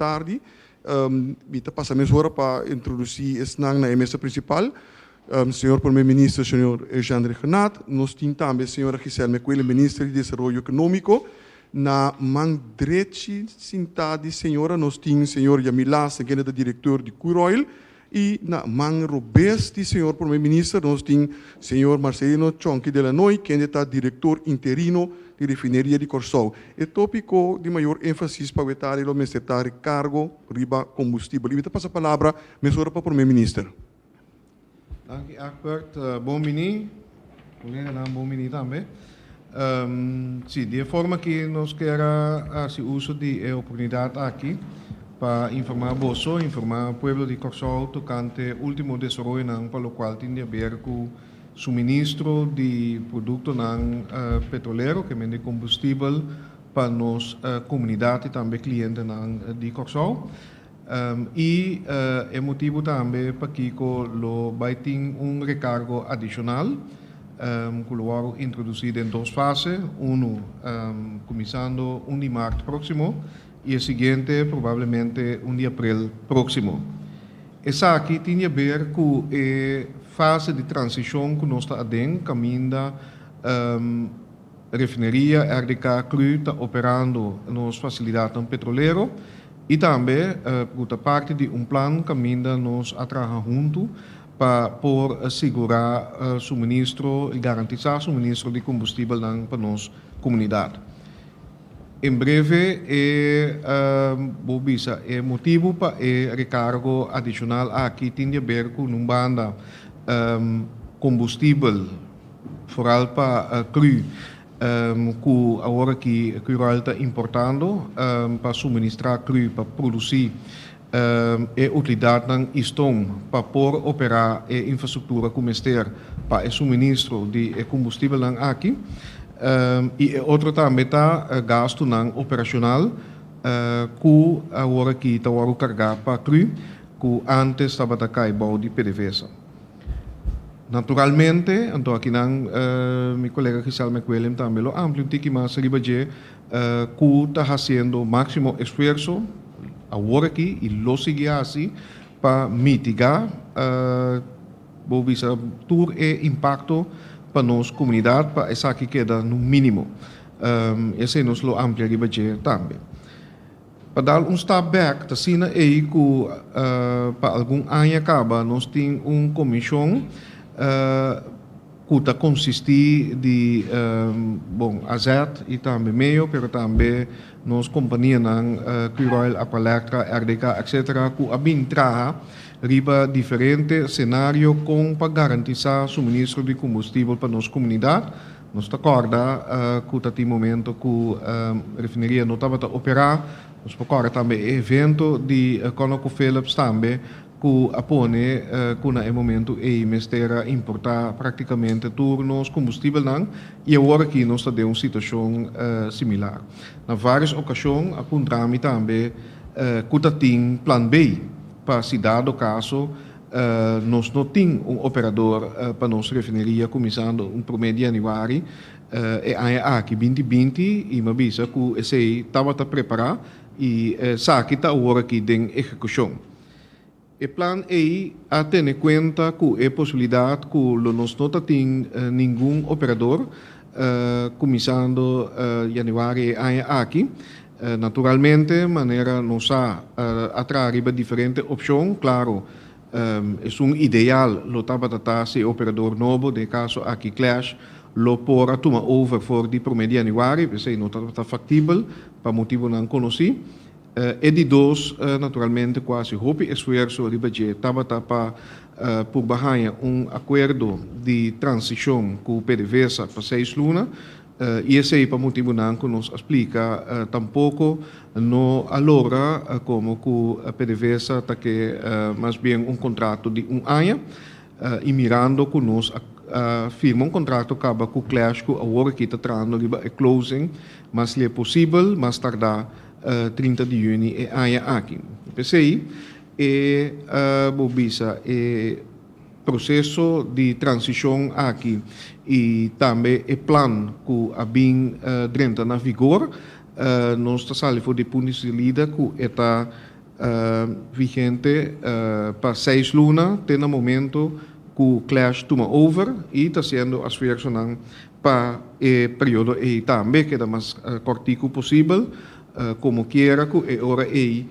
tardi. Mi ta pasa mesora pa introdusí esnan na e mesa prinsipal. Señor Prome Minister, señor Eugène Rhuggenaath. Nos tin tambe señora Giselle McWilliam, Minister di Desaroyo Ekonómiko. Na man drechi sintá di señora nos tin señor Yamil Lasten, kende ta direktor di Curoil. I na man robes di señor Prome Minister nos tin señor Marcelino Chonky de Lanoy, kende ta direktor interino di Refineria di Kòrsou. E tópiko di mayor énfasis pa wetari lo mester ta rekargo riba kombustibel. I mi ta pasa palabra mesora pa Prome Minister. Danki Egbert, bon bini. Koleganan bon bini tambe. Si, di e forma aki nos kier a hasi uso di e oportunidat aki pa informá boso, informá pueblo di Kòrsou tokante último desaroyonan pa lokual tin di haber ku suministro di produktonan petrolero, ke men di kombustibel pa nos komunidat i tambe klientenan di Kòrsou. I e motibu tambe pakiko lo bai tin un rekargo adishonal ku lo wòrdu introdusí den dos fase, unu kuminsando un di mart próksimo i e siguiente probablemente un di aprel próksimo. Esaki tin di aber ku e fase di transishon ku nos ta aden kaminda Refineria RDK Cru ta operando nos fasilidatnan petrolero i tambe ku ta parti di un plan kaminda nos a traha huntu pa por sigurá suministro i garantisá suministro di kombustibelnan pa nos komunidat. En breve e bo bisa e motibu pa e rekargo adishonal aki tin di aber ku nun banda kombustibel, Foral pa cru cu awor aki Curoil ta importando pa suministra cru pa produci e utilidadnan y stoom pa por opera e infrastructura cu mester pa e suministro di e combustibelnan aki. Y e otro tambe ta gastonan operacional cu awor aki ta wordo carga pa cru cu antes tabata cay bou di PDVSA. Naturalmente, anto akinan mi kolega Giselle McWilliam tambe lo amplia un tiki mas riba dje, ku ta hasiendo máksimo esfuerso awor aki i lo sigui hasi pa mitigá, bo bisa, tur e impakto pa nos komunidat pa esaki keda na un mínimo. Esei nos lo amplia riba dje tambe. Pa dal un stap bek, ta asina ei ku pa algun aña kaba nos tin un komishon ku ta konsistí di, bon, AZ i tambe meo, pero tambe nos kompanianan Curoil, Aqualectra, RDK, etcetera, ku a bin traha riba diferente senario kon pa garantisá suministro di kombustibel pa nos komunidat. Nos ta kòrda ku ta tin momento ku refineria no tabata operá. Nos por kòrda tambe e evento di ConocoPhillips tambe ku a pone ku na e momento ei mester a importá práktikamente tur nos kombustibelnan i awor aki nos ta den un situashon similar. Na vários okashon a puntra mi tambe ku ta tin plan B pa si dado kaso Nos no tin un operador pa nos refineria kuminsando un promé di yanüari e aña aki binti binti i mi a bisa ku esei tabata prepará i esaki ta awor aki den ehekushon. E plan ei a tene kuenta ku e posibilidat ku lo nos no ta tin ningun operador kuminsando yanüari e aña aki. Naturalmente, manera nos sa a traha riba diferente opshon, klaro, esun ideal lo tabata ta si e operador nobo, den e kaso aki Clash, lo por a tuma over for di promé di yanüari, p'esei no tabata faktibel pa motibunan konosí. E di dos, naturalmente, ku a hasi hopi esfuerso riba dje tabata pa purba haña un akuerdo di transishon ku PDVSA pa seis luna. I esei pa motibunan ku nos a splika tampoko no a logra komo ku PDVSA ta ke mas bien un kontrato di un aña i mirando ku nos a firma un kontrato kaba ku Clash ku awor aki ta trahando riba e closing mas lie posibel mas tardá 30 di yüni e aña aki. P'esei e bo bisa e Proseso di transishon aki i tambe e plan ku a bin drenta na vigor. Nos ta sali for di punto di salida ku e ta vigente pa seis luna te na momento ku Clash tuma over i ta hasiendo esfuersonan pa e periodo ei tambe keda mas kòrtiku posibel. Komo kiera ku e ora ei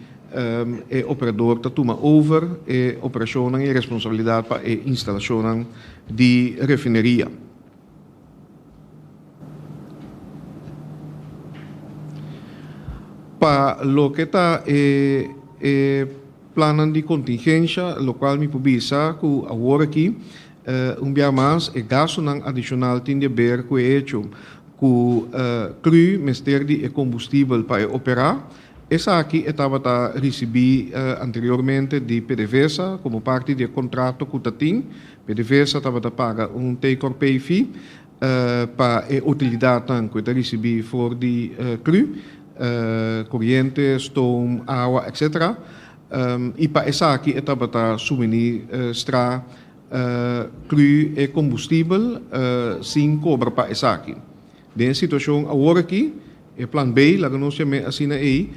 e operador ta tuma over e operashonnan i responsabilidat pa e instalashonnan di refineria. Pa loke ta e e plannan di kontingensha, lokual mi por bisa ku awor aki un bia mas e gastunan adishonal tin di aber ku e hecho ku cru mester di e kombustibel pa e operá. Esaki e tabata risibí anteriormente di PDVSA komo parti di e kontrato ku ta tin. PDVSA tabata paga un take or pay fee pa e utilidatnan ku e ta risibí for di cru, koriente, stoom, awa, etc. I pa esaki e tabata suministrá Cru e kombustibel sin kobra pa esaki. Den e situashon awor aki, e plan B, laga nos yam'é asina ei,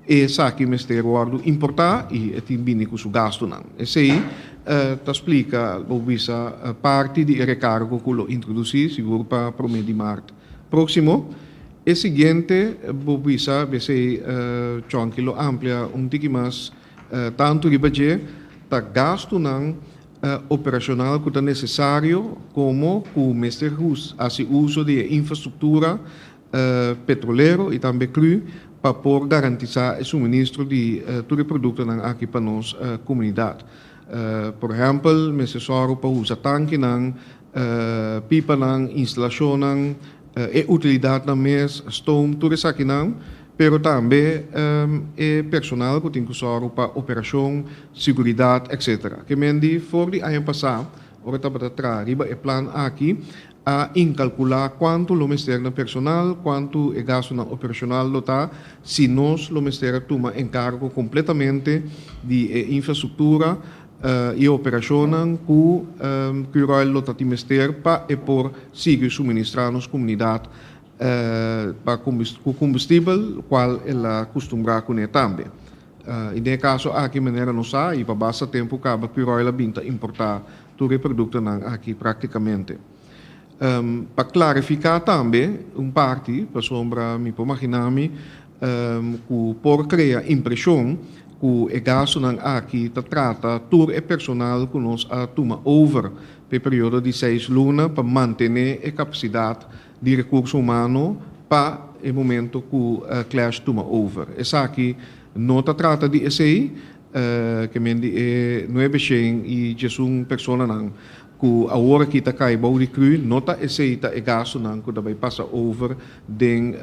esaki mester wòrdu importá i e tin bini ku su gastunan. Esei ta splika, bo bisa, parti di e rekargo ku lo introdusí sigur pa promé di mart próksimo. E siguiente, bo bisa, esei Chonky lo amplia un tiki mas. Tantu riba dje ta gastunan operashonal ku ta nesesario komo ku mester hasi uso di e infrastruktura petrolero i tambe kru pa por garantisá e suministro di tur e produktonan aki pa nos komunidat. Por ehèmpel mester sòru pa usa tankinan, pipanan, instalashonnan, e utilidatnan mes, stoom, tur esakinan, pero tambe e personal ku tin ku sòru pa operashon, siguridat, etcetera. Ke men di for di aña pasá, ora tabata traha riba e plan aki, a inkalkulá kuantu lo mester na personal, kuantu e gastunan operashonal lo ta, si nos lo mester a tuma enkargo kompletamente di e infrastruktura, E operashonnan ku Curoil lo ta tin mester pa e por sigui suministrá nos komunidat pa ku kombustibel kual el a kustumbrá kuné tambe. I den e kaso aki manera nos sa i pa basta tempu kaba Curoil a bin ta importá tur e produktonan aki praktikamente. Pa klarifiká tambe un parti, pasobra mi por maginá mi ku por krea impreshon ku e gastunan aki ta trata tur e personal ku nos a tuma over pa e periodo di seis luna pa mantené e kapasidat di rekurso humano pa e momento ku Clash tuma over. Esaki no ta trata di esei, ke men di e nuebe shen i diesun personanan Ku awor aki ta kai bou di kru, no ta esei ta e gastunan ku ta bai pasa over den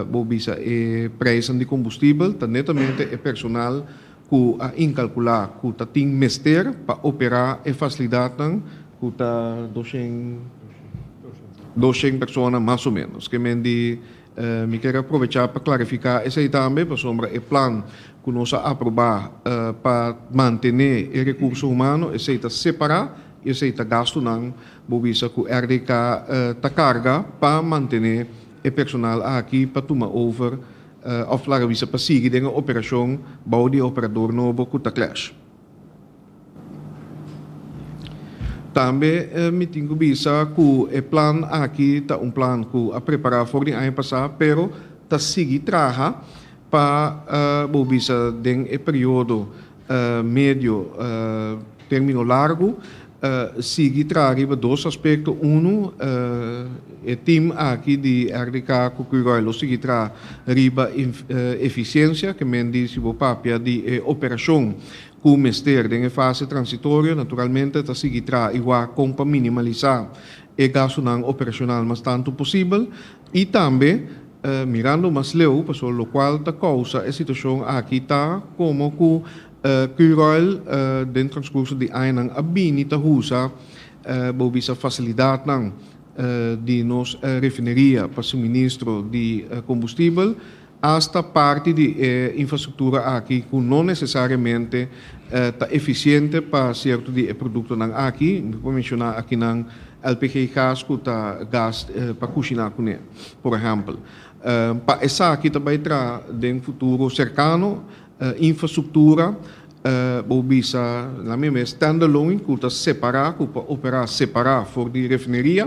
bo bisa e prijsnan di kombustibel, ta netamente e personal ku a inkalkulá ku ta tin mester pa operá e fasilidatnan ku ta doshen 200 persona mas o ménos. Ke men di Mi kier aprovechá pa klarifiká esei tambe, pasobra e plan ku nos a aprobá pa mantené e rekurso humano, esei ta separá i esei ta gastunan, bo bisa ku RDK ta karga pa mantené e personal aki pa tuma over òf laga bisa pa sigui den e operashon bou di e operador nobo ku ta Clash. Tambe mi tin ku bisa ku e plan aki ta un plan ku a prepará for di aña pasá, pero ta sigui traha pa bo bisa den e periodo medio término largu sigui traha riba dos aspekto. Unu, e tim aki di RDK ku Curoil lo sigui traha riba efisiensia, ke men di si bo papia di e operashon Ku mester den e fase transitorio naturalmente ta sigui traha i wak kon pa minimalisá e gastunan operashonal mas tantu posibel i tambe mirando mas leu pasobra lokual ta kousa e situashon aki ta komo ku Curoil den transkurso di añanan a bini ta usa bo bisa fasilidatnan di nos refineria pa suministro di kombustibel. Asta parti di e infrastruktura aki ku no nesesariamente ta efisiente pa sierto di e produktonan aki, mi por menshoná akinan LPG gas ku ta gas pa kushiná kuné, por ehèmpel. Pa esaki tambe traha den futuro serkano infrastruktura, bo bisa na mi mes standalone, ku ta separá, ku por operá separá for di refineria,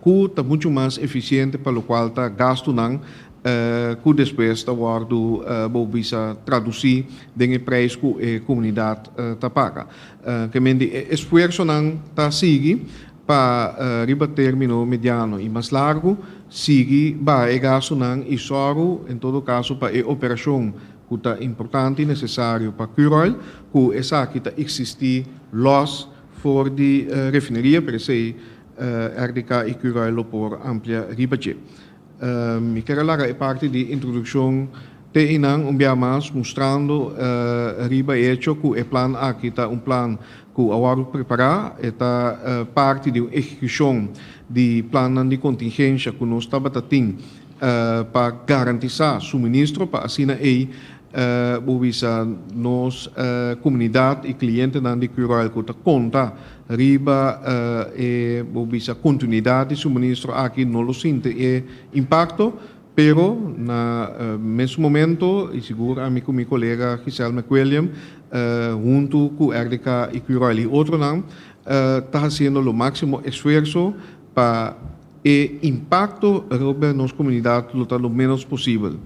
ku ta muchu mas efisiente pa lokual ta gastunan ku despues ta wòrdu, bo bisa, tradusí den e preis ku e komunidat ta paga. Ke men di esfuersonan ta sigui pa riba término mediano i mas largu sigui baha e gastunan i sòru en todo kaso pa e operashon ku ta importante i nesesario pa Curoil, ku esaki ta eksistí lòs for di refineria, pero esei RDK i Curoil lo por amplia riba dje. Mi ker a laga e parti di introdukshon te einan un bia mas mustrando riba e echo ku e plan aki ta un plan ku a wòrdu prepará, e ta parti di un ehekushon di plannan di kontingensha ku nos tabata tin pa garantisá suministro pa asina ei bo bisa nos komunidat i klientenan di Curoil ku ta konta riba e bo bisa kontinuidat di suministro aki no lo sinti e impakto, pero na mes momento i sigur ami ku mi kolega Giselle McWilliam huntu ku RDK i Curoil i otronan ta hasiendo lo máksimo esfuerso pa e impakto riba nos komunidat lo ta lo ménos posibel.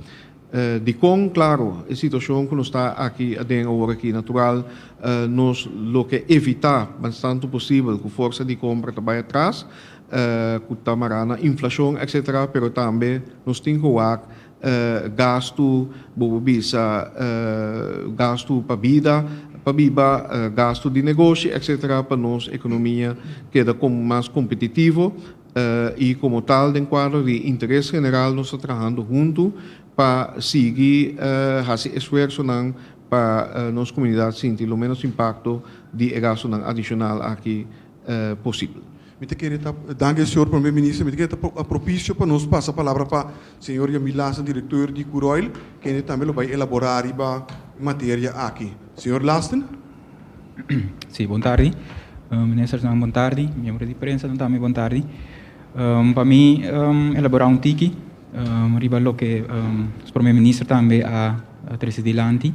Dikon? Klaro, e situashon ku nos ta aki aden awor aki natural nos lo ke evitá mas tantu posibel ku forsa di kompra ta bai atras, ku ta mará na inflashon etcetera, pero tambe nos tin ku wak gastu, bo por bisa gastu pa bida, pa biba, gastu di negoshi etcetera pa nos ekonomia keda mas kompetitivo. I komo tal den kuadro di interes general nos ta trahando huntu pa sigui hasi esfuersonan pa nos komunidat sinti lo ménos impakto di e gastunan adishonal aki posibel. Mi ta kere ta danki señor Prome Minister. Mi ta kere ta propisio pa nos pasa palabra pa señor Yamil Lasten, direkteur di Curoil, kende tambe lo bai elaborá riba e materia aki. Señor Lasten. Sí, bon tardi. Ministernan bon tardi, miembro di prensa tambe bon tardi. Pa mi elaborá un tiki riba loke nos Prome Minister tambe a trese dilanti.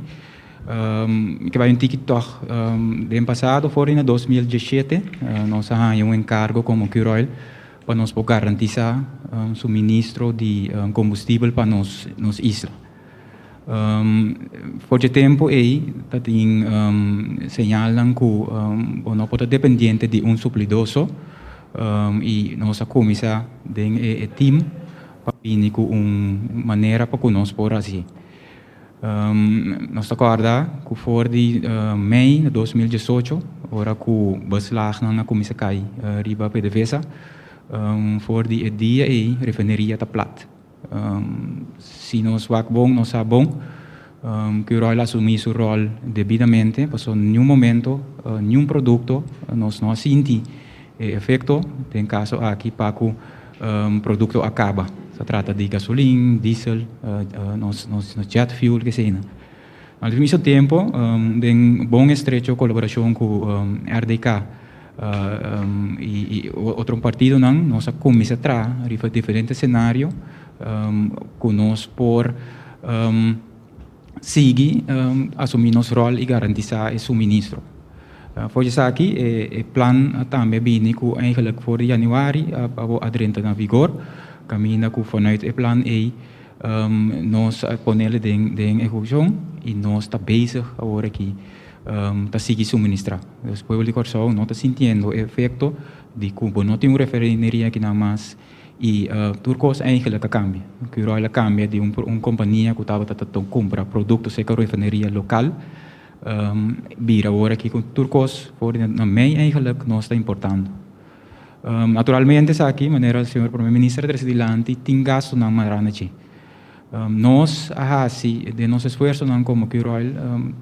Mi ke bai un tiki tòg den pasado, for di na 2017 nos a haña un enkargo komo Curoil pa nos por garantisá suministro di kombustibel pa nos nos isla. For dje tempu ei ta tin señalnan ku bo no por ta dependiente di un suplidó so i nos a kuminsá den e team pa bini ku un manera pa ku nos por hasi. Nos ta kòrda ku for di mei na 2018 ora ku beslagnan a kuminsá kai riba PDVSA, for di e dia ei refineria ta plat. Si nos wak bon, nos sa bon Curoil a asumí su ròl debidamente, pasobra niun momento, niun produkto nos no a sinti e efekto, den kaso aki pa ku produkto a kaba. Ta trata di gasolin, diesel, nos jet fuel, keseinan. Al mismo tempo, den bon estrecho kolaborashon ku RDK i otro partidonan, nos a kuminsá traha riba diferente senario ku nos por sigui asumí nos ròl i garantisá e suministro. For di esaki e plan tambe a bini ku eigenlijk for di yanüari a drenta na vigor, kaminda ku vanuit e plan ei nos a ponele den den ehekushon i nos ta bezig awor aki ta sigui suministrá. Dus pueblo di Kòrsou no ta sintiendo e efekto di ku bo no tin un refineria akinan mas i tur kos eigenlijk a kambia. Curoil a kambia di un un kompania ku tabata ta kumpra produkto serka refineria lokal bira awor aki ku tur kos for di na mei eigenlijk nos ta importando. Naturalmente esaki, manera señor Prome Minister a trece dilanti, tin gastonan mará na dje. Nos a haci den nos esfuerzonan como Curoil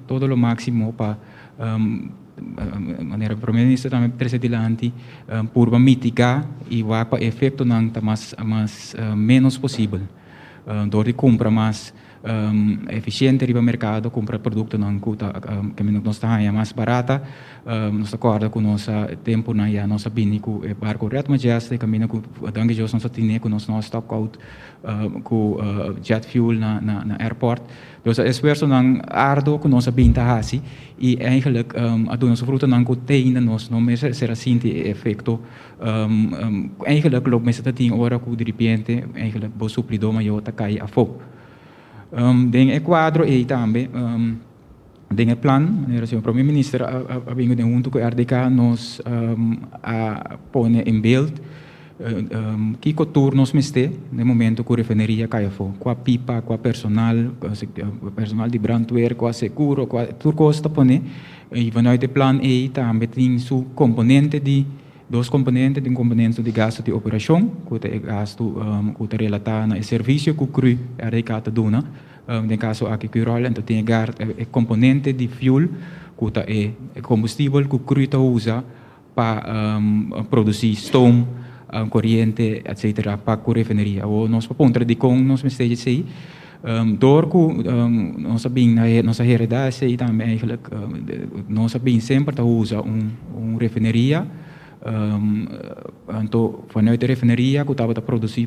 todo lo maximo pa, manera Prome Minister tambe a trece dilanti, purba mitiga y wak pa e efectonan ta mas mas menos posibel dor di cumpra mas. Eficiente riba mercado, cumpra productonan cu ta cu nos ta haya mas barata. Nos ta corda cu nos temponan ya nos a bini cu e barco Red Majestic, caminda cu danki Dios nos a tene cu nos no a stock out cu jet fuel na airport. Dus e esfuerzonan arduo cu nos a bin ta haci y eigenlijk a duna su frutonan cu te ainda nos no mester ser a sinti e efecto. Eigenlijk lo mester ta tin ora cu diripiente eigenlijk bo suplidor mayor ta cay afo. Den e cuadro ey tambe, den e plan, manera señor Prome Minister a bin den hunto cu RDK nos a pone in beeld kico tur nos mester den momento cu refineria cay afo. Cua pipa, cua personal, personal di brandweer, cua seguro, cua tur cos ta pone. Y vanuit e plan ey tambe tin su componente di dos komponente, tin komponente di gastu di operashon, ku ta e gastu ku ta relatá na e servisio ku cru RDK ta duna, den kaso aki Curoil, anto tin e komponente di fuel ku ta e kombustibel ku cru ta usa pa produsí stoom, koriente, etsetera pa ku refineria. Awor nos por puntra dikon nos mester esei? Dor ku nos a bin nos a heredá esei tambe eigenlijk nos a bin semper ta usa un refineria, anto vanuit e refineria ku tabata produsí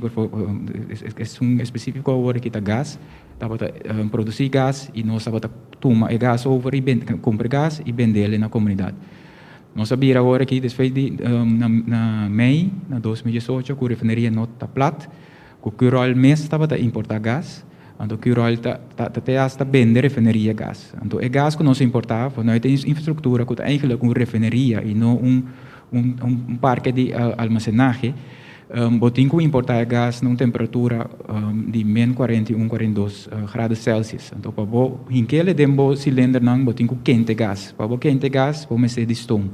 esun espesífiko awor aki ta gas, tabata produsí gas i nos tabata tuma e gas over i kumpra e gas i bendel na komunidat. Nos a bira awor aki despues di na mei na 2018 ku refineria no ta plat. Ku Curoil mes tabata importá gas, anto Curoil ta ta te hasta bende refineria gas. Anto e gas ku nos importá vanuit e infrastruktura ku ta eigenlijk un refineria i no un un un parke di almasenahe, bo tin ku importá e gas na un temperatura di min 41, 42 grado Celsius. Anto pa bo hink'el den bo silindernan bo tin ku kente gas. Pa bo kente gas bo mester di stoom.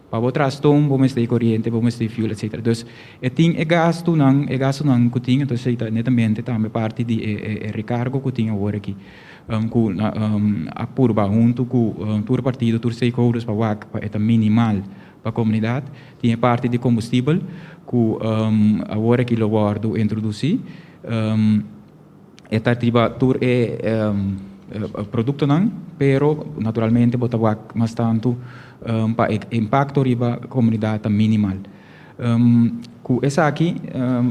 Pa bo traha stoom bo mester di koriente, bo mester di fuel etcetera. Dus e tin e gastunan, e gastunan ku tin, entonces esei ta netamente tambe parti di e e rekargo ku tin awor aki. Ku a purba huntu ku tur partido, tur stakeholders pa wak pa e ta minimal pa komunidat. Tin e parti di kombustibel ku awor aki lo wòrdu introdusí. E ta riba tur e produktonan, pero naturalmente bo ta wak mas tantu pa e impakto riba komunidat ta minimal. Ku esaki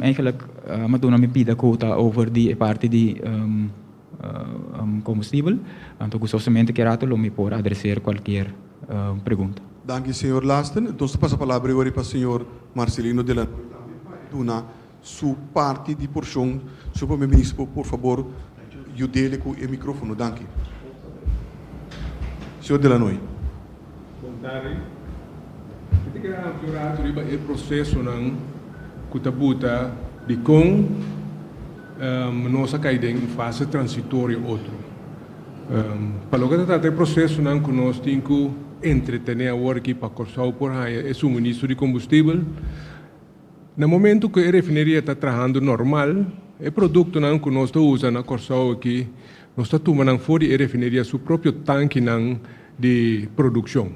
eigenlijk mi a duna mi pida ku ta over di e parti di kombustibel, anto gustosamente ke rato lo mi por adreser kualkier pregunta. Danki señor Lasten. Nos ta pasa palabra e ora pa señor Marcelino de la Noy tambe pa e duna Su parti di porshon. Señor Prome Minister por por fabor yudele ku e mikrofono. Danki. Señor Delanoy. Bon tardi. Mi ta kere amplia un ratu riba e prosesonan ku ta buta dikon nos a kai den un fase transitorio otro. Pa loke ta trata e prosesonan ku nos tin ku entretene awor aki pa Kòrsou por haña e suministro di kombustibel, Na momento ku e refineria ta trahando normal, e produktonan ku nos ta usa na Kòrsou aki, nos ta tuma nan for di e refineria su propio tankinan di produkshon.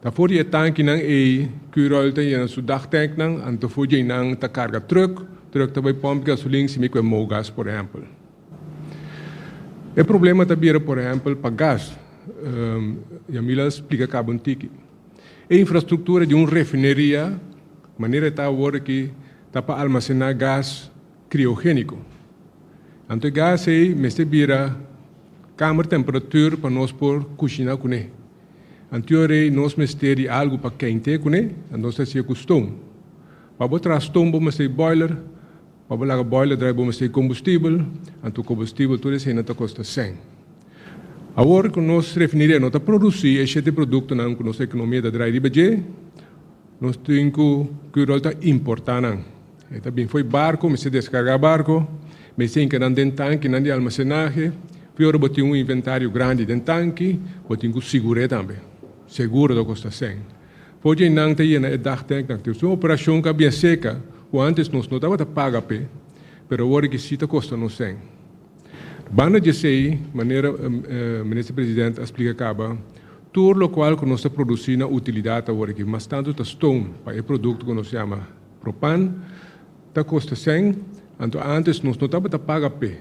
Ta for di e tankinan ei Curoil ta yena su dagtanknan, anto for djei nan ta karga trùk, trùk ta bai pòmp gasolin simi ku e mogas por ehèmpel. E problema ta bira por ehèmpel pa gas, Yamila a splika kaba un tiki. E infrastruktura di un refineria manera e ta awor aki ta pa almasená gas kriogéniko. Anto e gas ei mester bira kamer temperatur pa nos por kushiná kuné. Anto ei nos mester di algu pa keinté kuné, anto nos ta hasié ku stoom. Pa bo traha stoom bo mester di boiler, pa bo laga boiler drai bo mester di kombustibel, anto kombustibel tur esei nan ta kosta sèn. Awor ku nos refineria no ta produsí e shete produktonan ku nos ekonomia ta drai riba dje, nos tin ku Curoil ta importá nan. E ta bin fo'i barko, mester deskargá barko, mester hinka nan den tankinan di almasenahe. Fi ora bo tin un inventario grandi den tanki, bo tin ku sigur'é tambe. Seguro ta kosta sèn. For dje nan ta yena e dagtanknan. Tin un operashon ku a bien seka ku ántes nos no tabata paga p'e, pero awor aki sí ta kosta nos sèn. Banda di esei, manera Minister President a splika kaba, tur lokual ku nos ta produsí na utilidat awor aki, mas tantu ta stoom pa e produkto ku nos yama propan, ta kosta sèn, anto ántes nos no tabata paga p'e.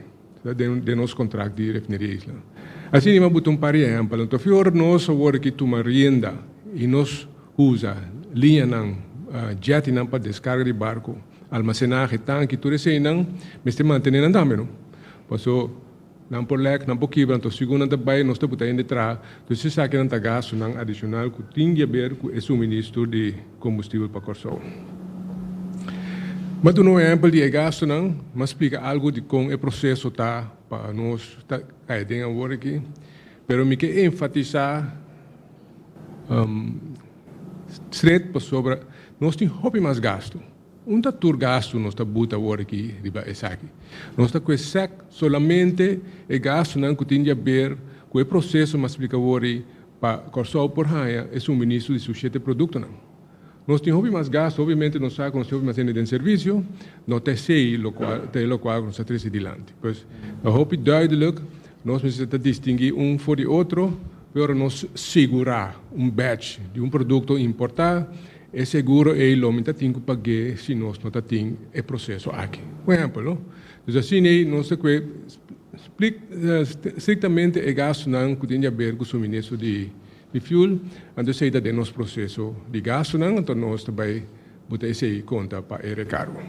Den nos kontrakt di Refineria Isla. Asina mi a buta un par di ehèmpel. Anto fior nos awor aki tuma rienda i nos usa liñanan, jettynan pa deskarga di barku, almasenahe, tanki, tur eseinan mester mantené nan tambe no. Paso nan por lèk, nan por kibra, anto segun nan ta bai nos ta buta hende traha. Entonces esakinan ta gastunan adishonal ku tin di haber ku e suministro di kombustibel pa Kòrsou. Mi a duna un ehèmpel di e gastunan, mi a splika algu di kon e proseso ta pa nos ta kai den awor aki, pero mi ke enfatisá stret pasobra nos tin hopi mas gastu. Un ta tur gastu nos ta buta awor aki riba esaki. Nos ta kue sèk solamente e gastunan ku tin di haber ku e proseso mi a splika awor ei pa Kòrsou por haña e suministro di su shete produktonan. Nos tin hopi mas gastu, obviamente nos sa ku nos tin hopi mas hende den servisio, no ta esei lokual ta e lokual ku nos ta trese dilanti. Pues ta hopi duidelijk, nos mester ta distinguí un for di otro, pero nos sigurá un batch di un produkto importá, e seguro ei lo mi ta tin ku pag'é si nos no ta tin e proseso aki. Un ehèmpel, no? Dus asina ei nos ta kue Estrictamente e gastunan cu tin di haber cu suministro di fuel, anto esey ta den nos proceso di gastunan, anto nos ta bay buta esey conta pa e recargo.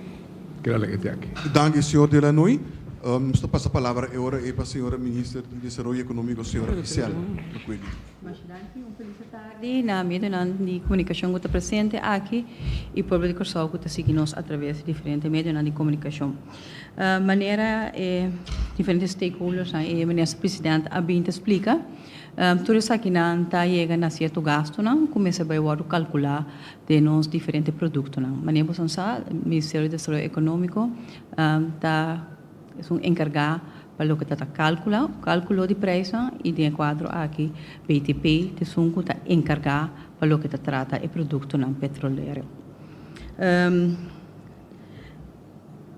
Keda laga te aki. Danki señor De Lannoy. Nos ta pasa palabra e ora ei pa señora Minister di Desaroyo Economico, señora Giselle McWilliam. Masha danki. Un felis atardi na medionan di comunicacion cu ta presente aki y pueblo di Corsou cu ta sigui nos atraves di diferente medionan di comunicacion. Manera e diferente stakeholdersnan e Minister President a bin ta splika, tur esakinan ta yega na sierto gastunan ku mester bai wòrdu kalkulá den nos diferente produktonan. Manera boso sa, Ministerio di Desaroyo Ekonómiko ta esun enkargá pa loke ta ta kalkulá, kalkulo di preisnan i den e kuadro aki BTP ta esun ku ta enkargá pa loke ta trata e produktonan petrolero.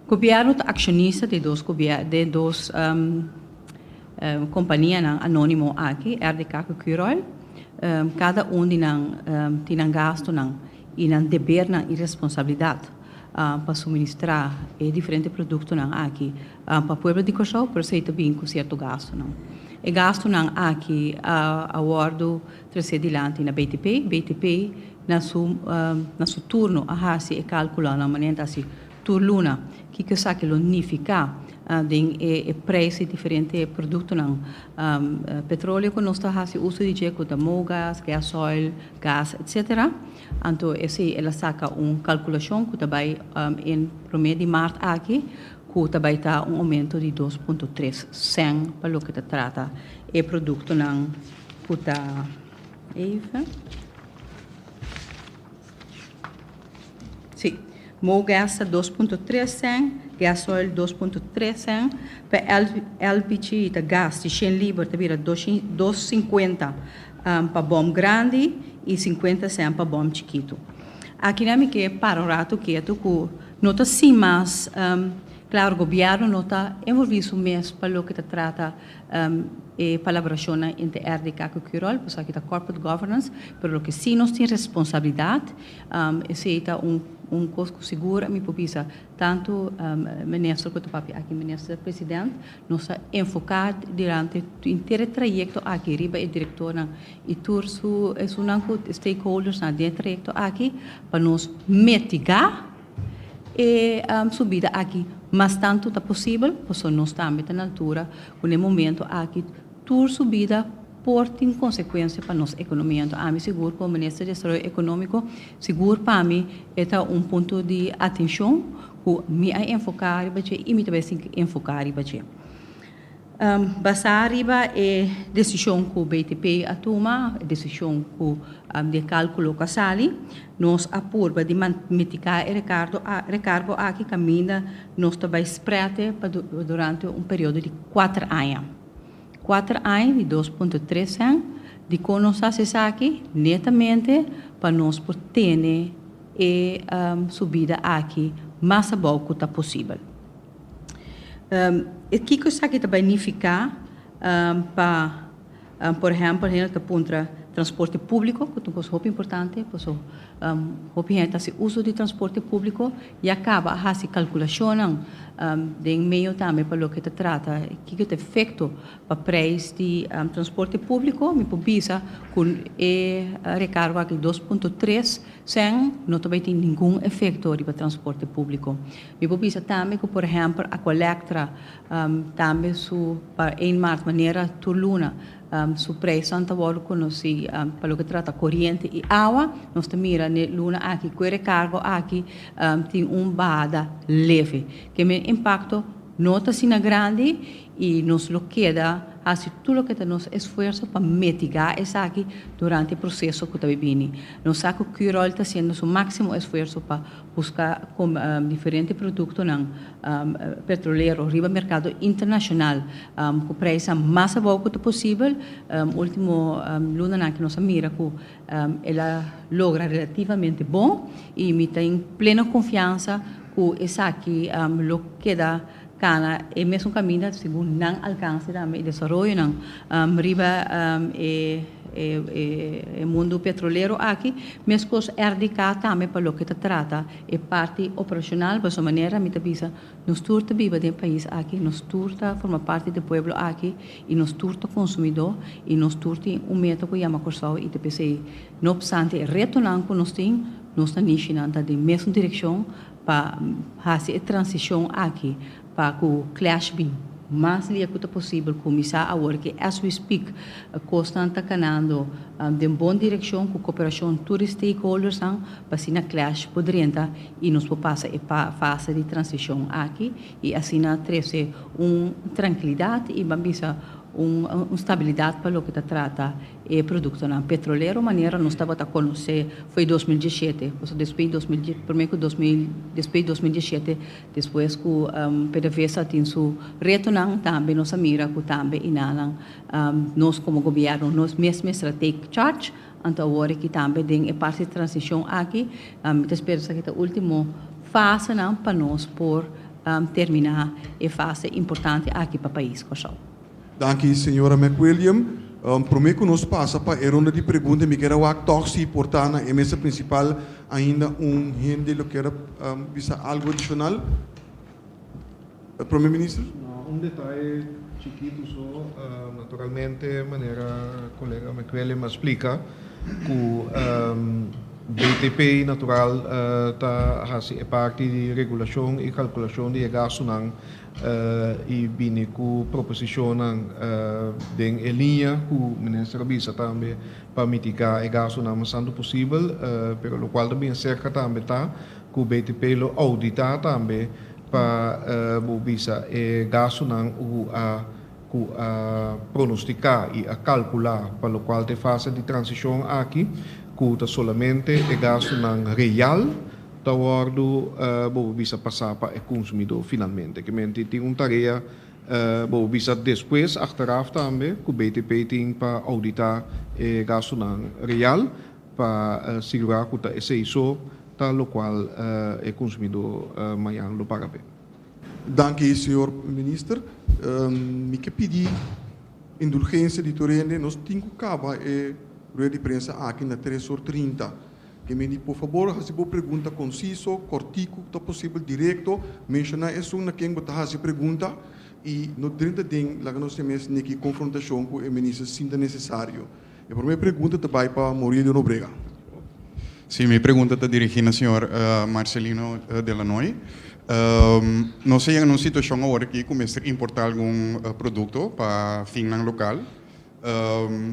Gobierno ta accionista di dos de dos companianan anonimo aki, RDK cu Curoil. Cada un di nan tin nan gastonan y nan debernan y responsabilidad pa suministra e diferente productonan aki pa pueblo di Corsou, pero esey ta bin cu cierto gastonan. E gastonan aki a wordo trece dilanti na BTP. BTP na su na su turno a haci e calculonan manera ta haci tur luna kico esaki lo nifica den e prijs di diferente productonan petroleo cu nos ta haci uso di dje cu ta mogas, gasoil, gas etcetera. Anto esey el a saca un calculacion cu ta bay en prome di maart aki cu ta bay ta un aumento di 2.3 cent pa loke ta trata e productonan cu ta even si Mogas ta 2.3 cent, gasoil 2.3 cent, pa LPG ta gas di shen liber ta bira 2.50 pa bom grandi y 50 cent pa bom chikitu. Aki nan mi ke para un rato ketu ku no ta sin mas, claro gobierno no ta envolvi su mes pa loke ta trata E palabrashonnan entre RDK ku Curol, pasobra aki ta corporate governance, pero loke si nos tin responsabilidat, esei ta un un kos ku sigur mi por bisa tantu minister ku ta papia aki, minister president, nos a enfoká durante henter e trayekto aki riba e direktornan i tur su esunnan ku stakeholdersnan den e trayekto aki pa nos mitigá E subida aki mas tantu ta posibel, pasobra nos tambe ta na altura ku na e momento aki tur subida por tin konsekuensia pa nos ekonomia. Anto ami sigur komo Minister di Desaroyo Ekonómiko, sigur pa mi e ta un punto di atenshon ku mi a enfoká riba dje i mi ta bai sigui enfoká riba dje. Basá riba e desishon ku BTP a tuma, e desishon ku di e kálkulo ku a sali, nos a purba di mitiká e rekargo aki kaminda nos ta bai sprèt pa durante un periodo di kuater aña. Kuater aña di 2.3 sèn. Dikon nos a hasi esaki? Netamente pa nos por tene e subida aki mas abou ku ta posibel. E kiko esaki ta bai nifiká pa, por ehèmpel, hende ta puntra transporte públiko, ku ta un kos hopi importante, paso hopi hende ta hasi uso di transporte públiko, ya kaba a hasi kalkulashonnan den medio tambe pa loke ta trata kiko ta efekto pa preis di transporte públiko. Mi por bisa ku e rekargo aki 2.3 sèn no ta bai tin ningun efekto riba transporte públiko. Mi por bisa tambe ku por ehèmpel Aqualectra tambe su pa 1 mart manera tur luna su preisnan ta wòrdu konosí pa loke trata koriente i awa. Nos ta mira n'e luna aki ku e rekargo aki tin un bahada leve. Ke men impakto no ta asina grandi i nos lo keda hasi tur loke ta nos esfuerso pa mitigá esaki durante e proseso ku ta bini. Nos sa ku Curoil ta hasiendo su máksimo esfuerso pa buska diferente produktonan petrolero riba merkado internashonal ku preisnan mas abou ku ta posibel. Último lunanan aki nos a mira ku el a logra relativamente bon i mi ta en pleno konfiansa ku esaki lo keda kana e mesun kaminda segun nan alkanse tambe e desaroyonan riba e e mundu petrolero aki. Meskos RDK tambe pa loke ta trata e parti operashonal, pasobra manera mi ta bisa nos tur ta biba den e pais aki, nos tur ta forma parti di e pueblo aki i nos tur ta konsumidó i nos tur tin un meta ku yama Kòrsou i ta p'esei no opstante e retonan ku nos tin, nos ta nishinan ta den mesun direkshon pa hasi e transishon aki pa ku Clash bin mas lia ku ta posibel kuminsá awor ke as we speak kosnan ta kanando den bon direkshon ku koperashon tur e stakeholdersnan pa asina Clash por drenta i nos por pasa e fase di transishon aki i asina trese un trankilidat i ban bisa un stabilidat pa loke ta trata e produktonan petrolero manera nos tabata konosé fo'i 2017, pasobra despues di 2000, promé ku 2000, despues di 2017, despues ku PDVSA tin su retonan, tambe nos a mira ku tambe inanan nos komo gobièrnu nos mes mester a take charge, anto awor aki tambe den e parti di transishon aki mi ta spera esaki ta último fasenan pa nos por terminá e fase importante aki pa pais Kòrsou. Danki señora McWilliam. Prome ku nos pasa pa e ronda di pregunta mi kier a wak tòg si por ta na e mesa prinsipal ainda un hende lo kier a bisa algu adishonal. Prome Minister. No, un detaye chikitu so. Naturalmente manera kolega McWilliam a splika ku BTP natural ta hasi e parti di regulashon i kalkulashon di e gastunan i bini ku proposishonnan den e liña ku minister a bisa tambe pa mitigá e gastunan mas tantu posibel, pero lokual ta bin aserka tambe ta ku BTP lo ouditá tambe pa bo bisa e gastunan ku a ku a pronostiká i a kalkulá pa lokual ta e fase di transishon aki ku ta solamente e gastunan real ta wòrdu bo por bisa pasá pa e konsumidó finalmente. Ke menti tin un tarea bo por bisa despues achteraf tambe ku BTP tin pa ouditá e gastunan real pa sigurá ku ta esei so ta lokual e konsumidó mañan lo paga p'e. Danki señor Minister. Mi ke pidi indulgensia di tur hende. Nos tin ku kaba e rueda di prensa aki na tres or 30. Ke mi di por fabor hasi bo pregunta konsiso, kòrtiku ku ta posibel, direkto, menshoná esun na ken bo ta hasi pregunta i no drenta den laga nos mes neki konfrontashon ku e minister sin ta nesesario. E promé pregunta ta bai pa Maurilio Nobrega. Sí, mi pregunta ta dirigí na señor Marcelino de Lanoy. Nos a yega na un situashon awor aki ku mester importá algun produkto pa finnan lokal.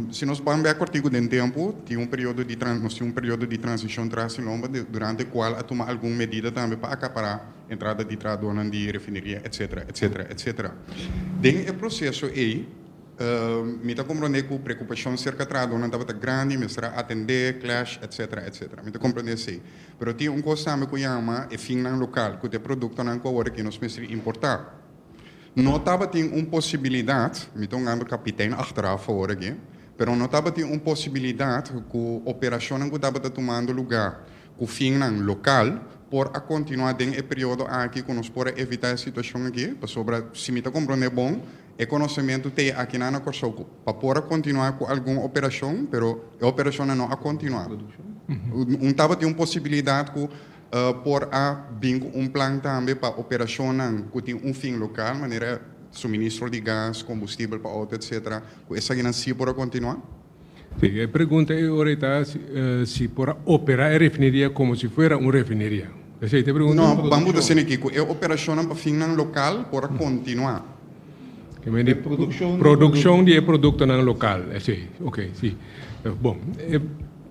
Si nos ban bek kòrtiku den tempu, tin un periodo di nos tin un periodo di transishon tras di lomba durante kual a tuma algun medida tambe pa akapará entrada di trahadónan di refineria etcetera etcetera etcetera. Den e proseso ei mi ta komprondé ku preokupashon serka trahadónan tabata grandi, mester a atendé clash etcetera etcetera. Mi ta komprondé esei. Pero tin un kos tambe ku yama e finnan lokal, ku ta e produktonan ku awor aki nos mester importá. No tabatin un posibilidat, mi ta ungando kapitein achteraf awor aki, pero no tabatin un posibilidat ku operashonnan ku tabata tumando lugá. ku finnan lokal por a kontinuá den e periodo aki ku nos por a evitá e situashon aki? Pasobra si mi ta komprondé bon, e konosementu t'ei akinan na Kòrsou ku pa por a kontinuá ku algun operashon, pero e operashonnan no a kontinuá. Un tabatin un posibilidat ku por a bin ku un plan tambe pa operashonnan ku tin un fin lokal, manera suministro di gas, kombustibel pa outo, etcetera, ku esakinan sí por a kontinuá? Sí, e pregunta e ora ta si por a operá e refineria komo si fuera un refineria. Esei ta e pregunta? No, ban buta asina aki, ku e operashonnan pa finnan lokal por a kontinuá. Ke men di produkshon di e produktonan lokal, esei, oke, si. Bon,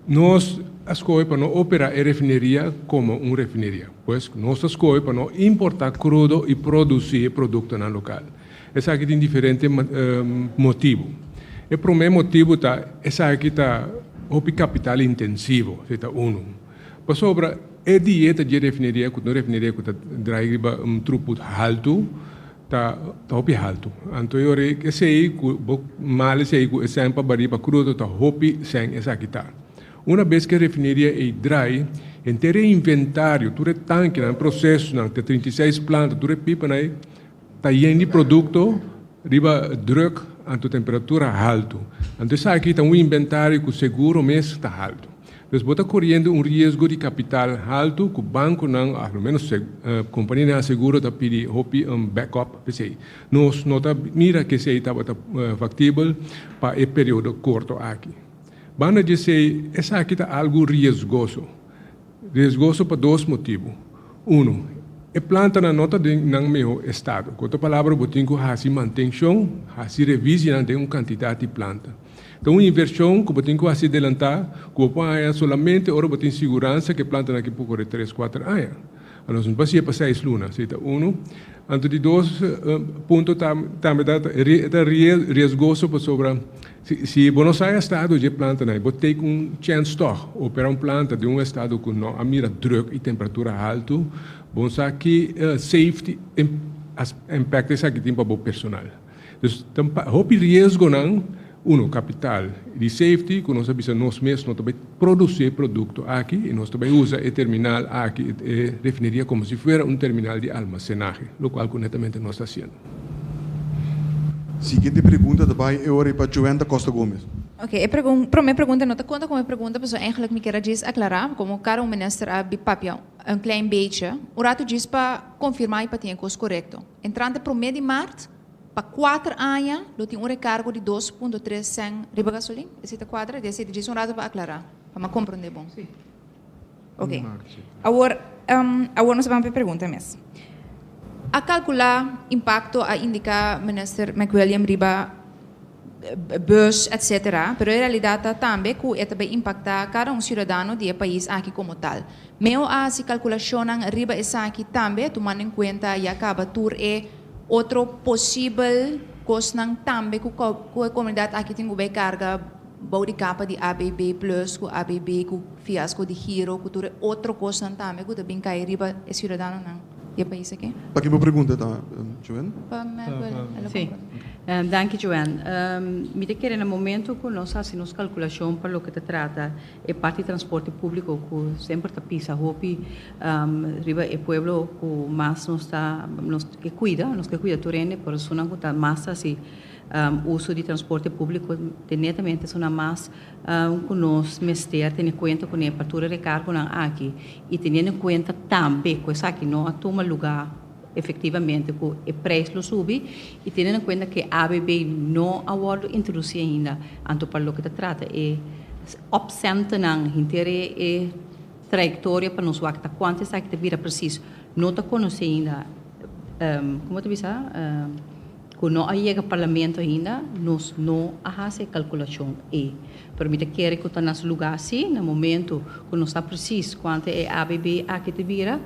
nos a skohe pa no operá e refineria komo un refineria. Pues, nos a skohe pa no importá krudo i produsí e produktonan lokal. Esaki tin diferente motibu. E promé motibu ta esaki ta hopi kapital intensivo, esei ta unu. Pasobra e dieta dje refineria ku ta un refineria ku ta drai riba un truput haltu ta hopi haltu. Anto e ora esei ku bo mal esei ku e sèn pa barí pa krudo ta hopi sèn esaki ta. Una bes ku e refineria ei drai, henter e inventario, tur e tankinan, e prosesonan, te 36 planta, tur e pipanan ei, Ta yen di produkto riba druk anto temperatura haltu. Anto esaki ta un inventario ku seguro mes ta haltu. Dus bo ta koriendo un riesgo di kapital haltu ku bankonan òf lo ménos kompanianan aseguro ta pidi hopi un backup p'esei. Nos no ta mira ku esei tabata faktibel pa e periodo korto aki. Banda di esei esaki ta algu riesgoso. Riesgoso pa dos motibu. Uno, e plantanan no ta den nan mehó estado. Ku otro palabra, bo tin ku hasi mantenshon, hasi revisinan den un kantidat di planta. Ta un invershon ku bo tin ku hasi delantá ku bo por haña solamente ora bo tin siguransa ku e plantanan aki por kore tres, kuater aña. Anos no por hasié pa seis luna. Esei ta uno. Anto di dos punto tambe ta e ta riesgoso pasobra si bo no sa e estado dje plantanan i bo take un chèns tòg opera un planta den un estado ku no a mira drùk i temperatura haltu, bo no sa ki safety impact esaki tin pa bo personal. Dus ta hopi riesgonan, uno, kapital di safety ku nos a bisa nos mes no ta bai produsi e produkto aki i nos ta bai usa e terminal aki, e refineria komo si fuera un terminal di almasenahe, lokual ku netamente nos ta hasiendo. Siguiente pregunta ta bai e ora ei pa Joanne da Costa Gomez. Ok, e pregun, prome pregunta no ta konta komo e pregunta pasobra eigenlijk mi kier a djis aklará komo kada un minister a bi papia un klein bechi un ratu djis pa konfirmá i pa tin e kos korekto. Entrante promé di mart, pa kuater aña lo tin un rekargo di 2.3 sèn riba gasolin? Esei ta kuadra? Di esei ta djis un ratu pa aklará, pa mi a komprondé bon. Ok. Awor, awor nos a ban pa e pregunta mes. A kalkulá impakto a indiká Minister McWilliam riba bus etc. Pero e realidat ta tambe ku e ta bai impaktá kada un siudadano di e pais aki komo tal. Meo a hasi kalkulashonnan riba esaki tambe tumando en kuenta ya kaba tur e otro posibel kosnan tambe ku ku e komunidat aki tin ku bai karga bou di kapa di ABB plus ku ABB ku fiasko di giro ku tur e otro kosnan tambe ku ta bin kai riba e siudadanonan di e pais aki. Pa ki bo pregunta ta, Joanne? Pa Merkel, el a Sí. Danki Joanne. Mi ta kere na momento ku nos hasi nos kalkulashon pa loke ta trata e parti di transporte públiko ku semper ta pisa hopi riba e pueblo ku mas nos ta nos ke kuida, nos ke kuida tur hende, pero esunnan ku ta mas hasi uso di transporte públiko te netamente esunnan mas ku nos mester tene kuenta kuné pa tur e rekargonan aki i teniendo en kuenta tambe ku esaki no a tuma lugá efectivamente ku e prijs lo subi i teniendo en kuenta ku e ABB no a wòrdu introdusí ainda anto pa loke ta trata e opcentennan henter e trayectoria pa nos wak ta kuantu esaki ta bira presis no ta konosí ainda komo ta bisa ku no a yega parlamento ainda nos no a hasi e kalkulashon ei pero mi ta kere ku ta na su lugá si na momento ku nos sa presis kuantu e ABB aki ta bira.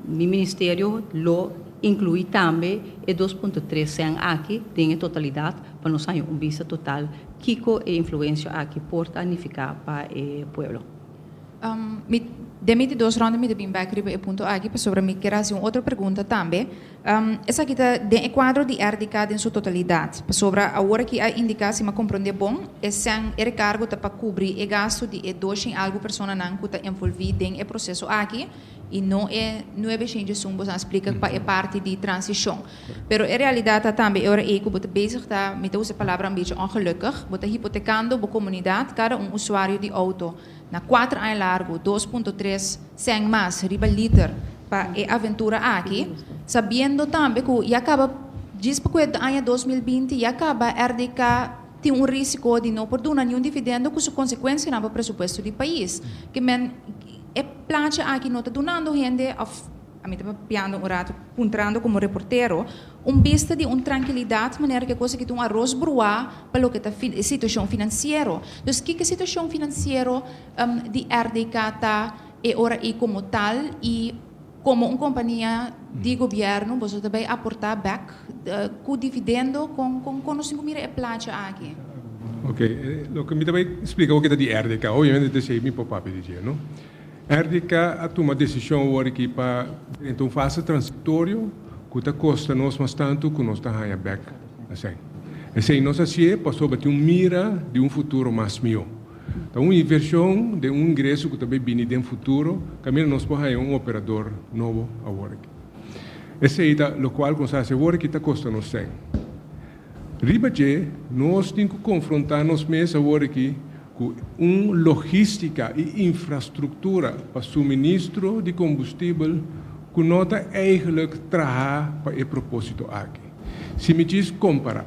Mi ministerio lo inclui tambe e 2.3 cen aki den e totalidad pa nos haña un bista total kico e influencia aki por ta nifica pa e pueblo. Mi Den mi di dos ronda mi ta bin bek riba e punto aki pasobra mi kier hasi un otro pregunta tambe. Esaki ta den e kuadro di RDK den su totalidat, pasobra awor aki a indiká, si mi a komprondé bon, e sèn, e rekargo ta pa kubri e gastu di e doshen algu personanan ku ta envolví den e proseso aki i no e nuebe shen djesun boso a splika pa e parti di transishon. Pero e realidat ta tambe e ora ei ku bo ta bezig ta, mi ta usa e palabra un bechi ongelukkig, bo ta hipotekando bo komunidat, kada un usuario di outo. Na kuater aña largu, 2.3 sèn mas riba liter pa e aventura aki, sabiendo tambe ku ya kaba djis pa ku e aña 2020 ya kaba RDK tin un risiko di no por duna niun dividendo ku su konsekuensianan pa presupuesto di pais. Ke men e plachi aki no ta dunando hende òf. Ami ta papiando un rato, puntrando como reportero, un bista di un trankilidad manera ke cosa ki ta un aros bruá pa loke ta e situacion financiero. Dus kiko e situacion financiero di RDK ta e ora ei como tal y como un compania di gobierno boso ta bay aporta bek cu dividendo con con nos tin cu mira e placha aki? Ok, loke mi ta bay splica awor ke ta di RDK, obviamente ta esey mi por papia di dje, no? RDK a tuma desishon awor aki pa drenta un fase transitorio ku ta kosta nos mas tantu ku nos ta haña bèk esei. Esei nos hasié pasobra tin un mira di un futuro mas mihó. Ta un invershon den un ingreso ku ta bai bini den futuro kaminda nos por haña un operador nobo awor aki. Esei ta lokual ku nos a hasi awor aki ta kosta nos sèn. Riba dje, nos tin ku konfrontá nos mes awor aki ku un logístika i infrastruktura pa suministro di kombustibel ku no ta eigelijk trahá pa e propósito aki. Si mi djis kompará,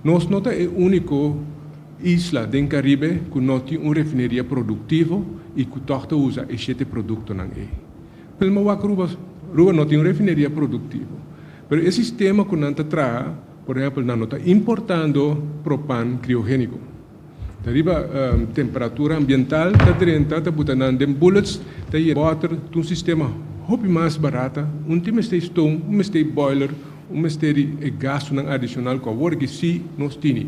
nos no ta e úniko isla den Karibe ku no tin un refineria produktivo i ku tòg ta usa e shete produktonan ei. Pero mi wak Aruba, Aruba no tin un refineria produktivo. Pero e sistema ku nan ta traha, por ehèmpel nan no ta importando propan kriogéniko. Ta riba temperatura ambiental ta drenta, ta buta nan den bullets, ta yena bòter, ta un sistema hopi mas barata, un tin mester stoom, un mester boiler, un mester di e gastunan adishonal ku awor aki sí nos tini.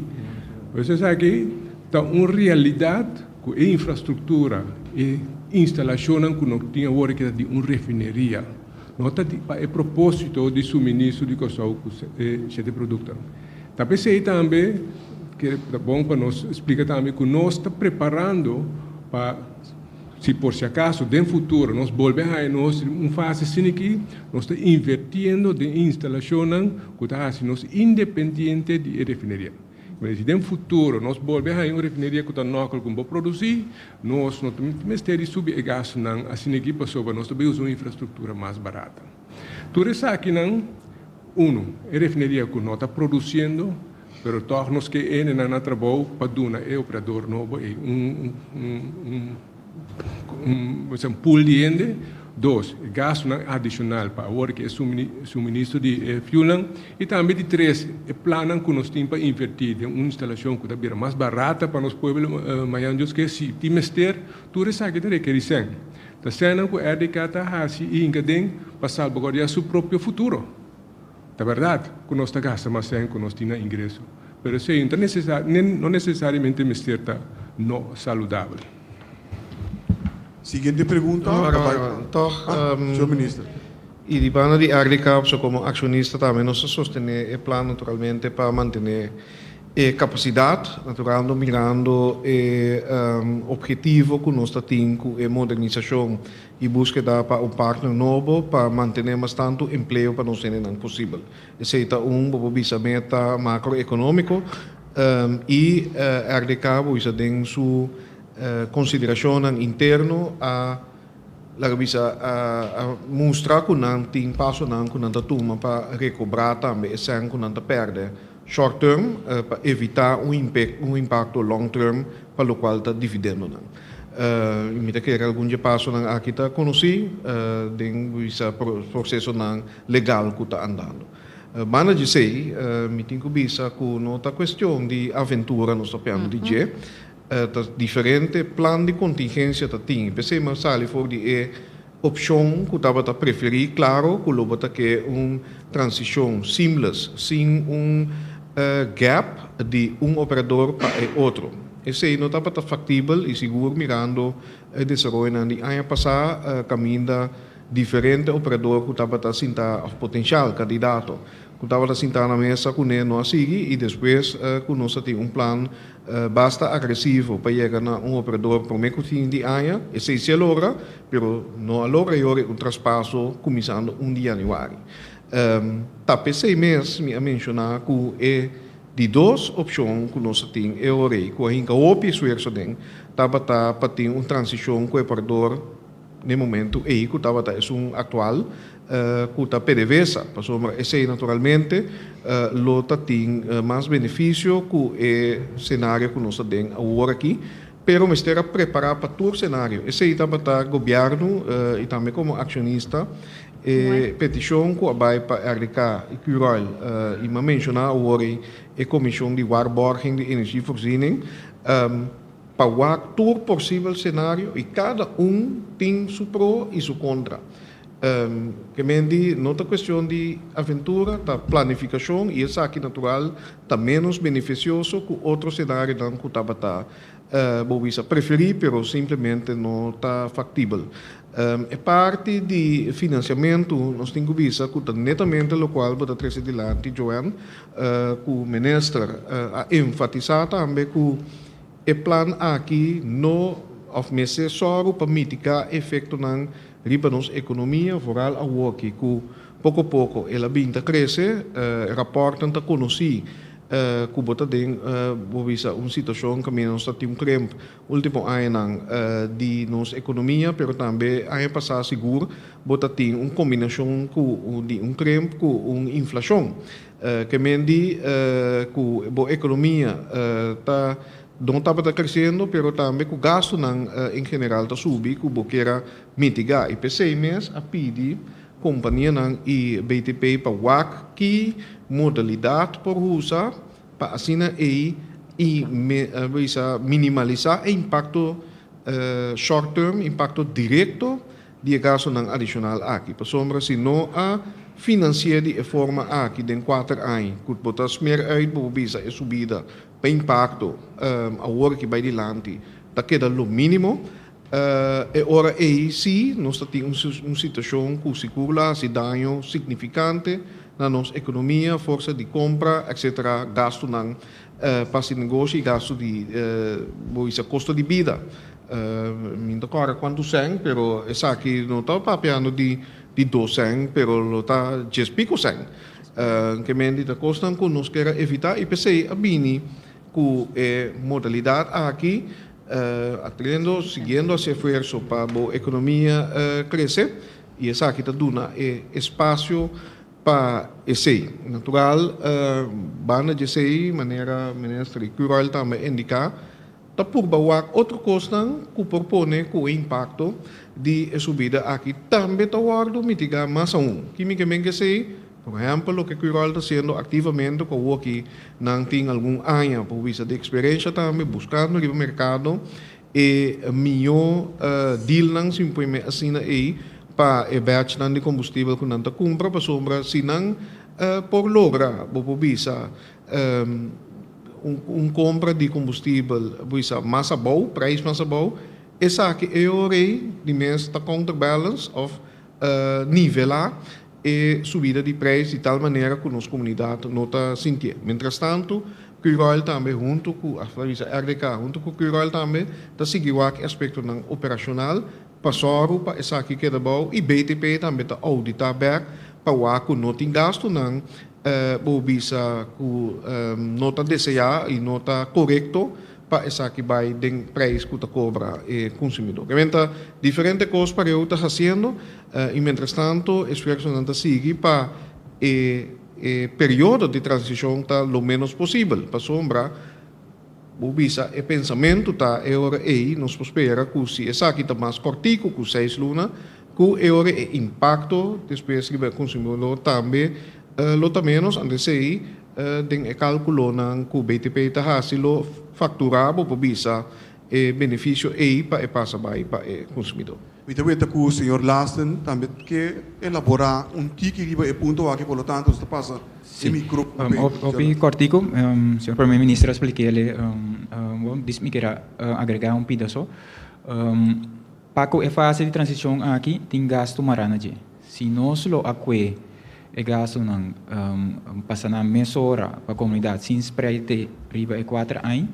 Pues esaki ta un realidat ku e infrastruktura, e instalashonnan ku nos tin awor aki ta di un refineria. No ta di pa e propósito di suministro di Kòrsou ku e shete produktonan. Ta p'esei tambe kere ta bon pa nos splika tambe ku nos ta preparando pa si por si akaso den futuro nos bolbe haña nos den un fase asina aki, nos ta invertiendo den instalashonnan ku ta hasi nos independiente di e refineria. Pero si den futuro nos bolbe haña un refineria ku ta nòkel ku bo produsí, nos no ta mester di subi e gastunan asina aki pasobra nos ta bai usa un infrastruktura mas barata. Tur esakinan, unu, e refineria ku no ta produsiendo, pero tòg nos ke hendenan na trabou pa duna e operador nobo ei un un un pool di hende. Dos, e gastunan adishonal pa awor ku e suministro di e fuelnan. I tambe di tres, e plannan ku nos tin pa invertí den un instalashon ku ta bira mas barata pa nos pueblo mañana Dios ke si tin mester, tur esaki ta rekerí sèn. Ta sènnan ku RDK ta hasi i hinka den pa salbaguardiá su propio futuro. Ta bèrdat ku nos ta gasta mas sèn ku nos tin na ingreso, pero esei no ta no nesesariamente mester ta no saludabel. Siguiente pregunta ta bai pa señor Minister. I di banda di RDK, so komo akshonista tambe nos ta sostené e plan naturalmente pa mantené e kapasidat, naturalmente mirando e ophetivo ku nos ta tin ku e modernisashon i búskeda pa un partner nobo pa mantené mas tantu empleo pa nos hendenan posibel. Esei ta un, bo por bisa, meta makroekonómiko i RDK bo bisa den su konsiderashonnan interno a laga bisa a mustra ku nan tin pasonan ku nan ta tuma pa rekobrá tambe e sèn ku nan ta pèrdè short term pa evitá un un impakto long term pa lokual ta dividendonan. I mi ta kere algun dje pasonan aki ta konosí den bisa prosesonan legal ku ta andando. Banda dje esei mi tin ku bisa ku no ta kuestion di aventura nos ta piando di dje. Ta diferente plan di contingencia ta tin. P'esei mi a sali for di e opcion cu tabata preferi, claro cu lo bo ta ke un transicion seamless, sin un gap di un operador pa e otro. Esei no tabata faktibel i sigur mirando e desaroyonan di aña pasá kaminda diferente operador ku tabata sinta òf potenshal kandidato ku tabata sinta na mesa kuné no a sigui i despues ku nos a tin un plan basta agresivo pa yega na un operador promé ku fin di aña. Esei si a logra, pero no a logra yori un traspaso kuminsando un di yanüari. Ta p'esei mes mi a menshoná ku e di dos opshon ku nos a tin e ora ei, ku a hinka hopi esfuerso den, tabata pa tin un transishon ku e operador n'e momentu ei ku tabata esun aktual ku ta PDVSA, pasobra esei naturalmente lo ta tin mas benefisio ku e senario ku nos ta den awor aki, pero mester a prepará pa tur senario. Esei tabata gobièrnu i tambe komo akshonista e petishon ku a bai pa RDK i Curoil i mi a menshoná awor ei e komishon di waarborging di energievoorziening. Pa wak tur posibel senario i kada un tin su pro i su kontra. Ke men di no ta kuestion di aventura, ta planifikashon i esaki natural ta ménos benefisioso ku otro senarionan ku tabata bo bisa preferí pero simplemente no ta faktibel. E parti di finansiamentu nos tin ku bisa ku ta netamente lokual bo ta trese dilanti Joanne ku minister a enfatisá tambe ku E plan aki no of mester sòru pa mitigá efektonan riba nos ekonomia, vooral awoki ku poko poko el a bin ta krese. E rapòrtnan ta konosí ku bo ta den, bo bisa, un situashon kaminda nos ta tin un krimp último añanan di nos ekonomia, pero tambe aña pasá sigur bo ta tin un kombinashon ku di un krimp ku un inflashon. Ke men di ku bo ekonomia ta no tabata kresiendo pero tambe ku gastunan en general ta subi ku bo kier a mitigá. I p'esei mes a pidi kompanianan i BTP pa wak ki modalidat por usa pa asina ei i bisa minimalisá e impakto short term, impakto direkto di e gastunan adishonal aki, pasobra si no a finansi'é di e forma aki den kuater aña ku bo ta smer uit bo por bisa e subida pa impakto awor ki bai dilanti ta keda lo mínimo, e ora ei sí nos ta tin un situashon ku sigur lo hasi daño signifikante na nos ekonomia, forsa di kompra etcetera, gastunan pa hasi negoshi i gastu di bo bisa kosto di bida. Mi no ta kòrda kuantu sèn, pero esaki no ta papiando di di dos sèn, pero lo ta djes piko sèn. Ke men di ta kosnan ku nos kier a evitá i p'esei a bini ku e modalidat aki, atrendo, siguiendo hasi esfuerso pa bo ekonomia krese i esaki ta duna e espasio pa esei. Natural, banda di esei, manera Minister di Curoil tambe a indiká, Ta purba wak otro kosnan ku por pone ku e impakto di e subida aki tambe ta wòrdu mitigá mas aun. Kímikamente esei, por ehèmpel loke Curoil ta hasiendo aktivamente ku awoki nan tin algun aña por bisa di eksperensha tambe buskando riba merkado e mihó dealnan si mi por yam'é asina ei pa e batchnan di kombustibel ku nan ta kumpra pasobra si nan por logra bo por bisa Un compra di combustibel bisa mas abou, prijs mas abou, esaki e ora ei di mes ta counterbalance of nivela e subida di prijs di tal manera cu nos comunidad no ta sintié. Mientrastanto, Curoil tambe hunto cu, of ta bisa RDK hunto cu Curoil tambe ta sigui wak e aspectonan operacional pa sòru pa esaki keda bou i BTP tambe ta audita bek pa wak cu no tin gastonan Bo bisa ku no ta deseá i no ta korekto pa esaki bai den preis ku ta kobra e konsumidó. Kebien ta diferente kos pareu ta hasiendo i mientrastanto esfuersonan ta sigui pa e e periodo di transishon ta lo ménos posibel. Pasobra bo bisa e pensamentu ta e ora ei nos por spera ku si esaki ta mas kòrtiku ku seis luna, Ku e ora e impakto despues riba e konsumidor tambe lo ta ménos, anto esei den e kálkulonan ku BTP ta hasi lo fakturá bo por bisa E benefisio ei pa e pasa bai pa e konsumidó. Mi ta weta ku señor Lasten tambe ke elaborá un tiki riba e punto aki, por lo tanto nos ta pasa e micrófono p'e. Hopi kòrtiku, señor Prome Minister a splik'é, bon, dis mi kier a agregá un pida so. Pa ku e fase di transishon aki tin gastu mará na dje. Si nos lo a kue e gastunan pasa nan mesora pa komunidat sin spreid te riba e kuater añ,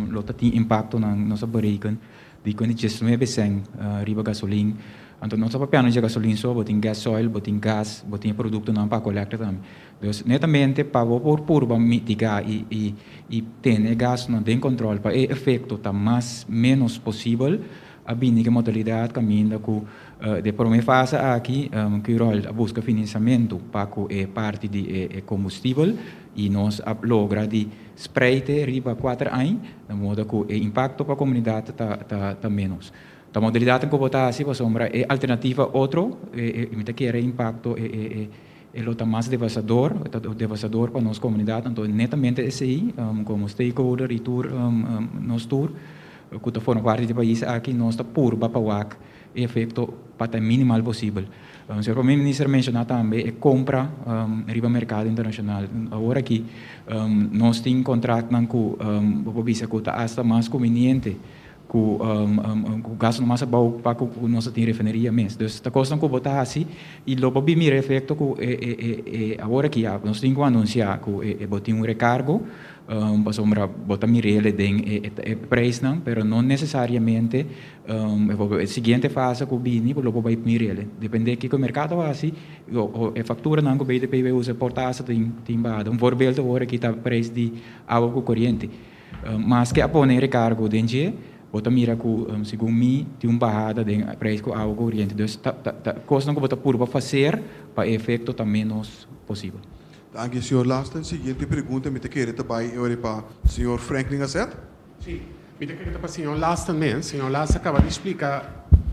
lo ta tin impaktonan nos a bereken di kuenta diesnuebe sèn riba gasolin. Anto no ta papiando dje gasolin so, bo tin gasoil, bo tin gas, bo tin e produktonan pa kolekta tambe. Dus netamente pa bo por purba mitigá i i tene e gastunan den kòntròl pa e efekto ta mas ménos posibel, A bini ku e modalidat kaminda ku de promé fase aki Curoil a buska finansiamentu pa ku e parti di e kombustibel i nos a logra di spreid riba kuater añ na moda ku e impakto pa komunidat ta ménos. Ta modalidatnan ku bo ta hasi pasobra e alternativa otro mi ta kere e impakto e lo ta mas devastador, ta devastador pa nos komunidat anto netamente esei komo stakeholder i tur nos tur ku ta forma parti di e pais aki, nos ta purba pa wak e efekto pa ta e minimal posibel. Señor Prome Minister a menshoná tambe e kompra riba merkado internashonal. Awor aki nos tin kontraktnan ku bo por bisa ku ta asta mas kumbiniente ku gastunan mas abou pa ku nos ta tin refineria mes. Dus ta kosnan ku bo ta hasi i lo bo bin mira e efekto ku e awor aki ya nos tin ku anunsiá ku bo tin un rekargo. Pasobra bo ta mir'el den e prijsnan, pero no necesariamente e siguiente fase cu bini lo bo bay mir'el. Depende kico e mercado haci, e facturanan cu BTP bay usa por ta hasta tin bahada. Un voorbeeld awor aki ta prijs di awa cu coriente. Maske a pone e recargo den dje, bo ta mira cu segun mi tin un bahada den prijs cu awa cu coriente. Dus ta cosnan cu bo ta purba facer pa e efecto ta menos posibel. Danki, señor Lasten. Siguiente pregunta mi ta kere ta bai e ora pa señor Franklin Asset. Sí, mi ta kere ta pa señor Lasten mes. Señor Lasten a kaba di splika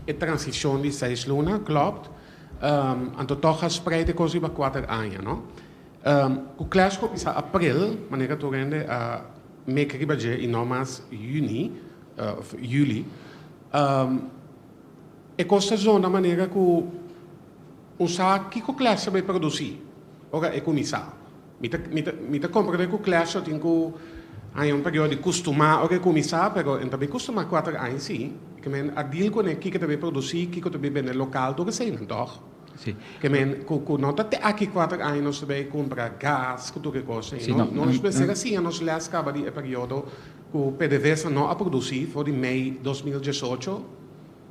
e transishon di seis luna, klopt. Anto tòg a spreid e kos riba kuater aña, no? Ku Clash kuminsá aprel, manera tur hende a mek riba dje i no mas yüni òf yüli, e kos ta zona manera ku Un sa kiko Clash ta bay produci ora e cuminsa. Mi ta mi ta mi ta comprende cu Clash lo tin cu haña un periodo di custuma ora e cuminsa, pero e no ta bay custuma cuater aña si. Ke men a deal cune kiko ta bay produci, kiko ta bay bende local, tur eseinan toch? Si. Ke men cu cu no ta te aki cuater aña nos ta bay cumpra gas cu tur e cosnan. Si, no. Nos mester a siña nos les caba di e periodo cu PDVSA no a produci for di mei 2018.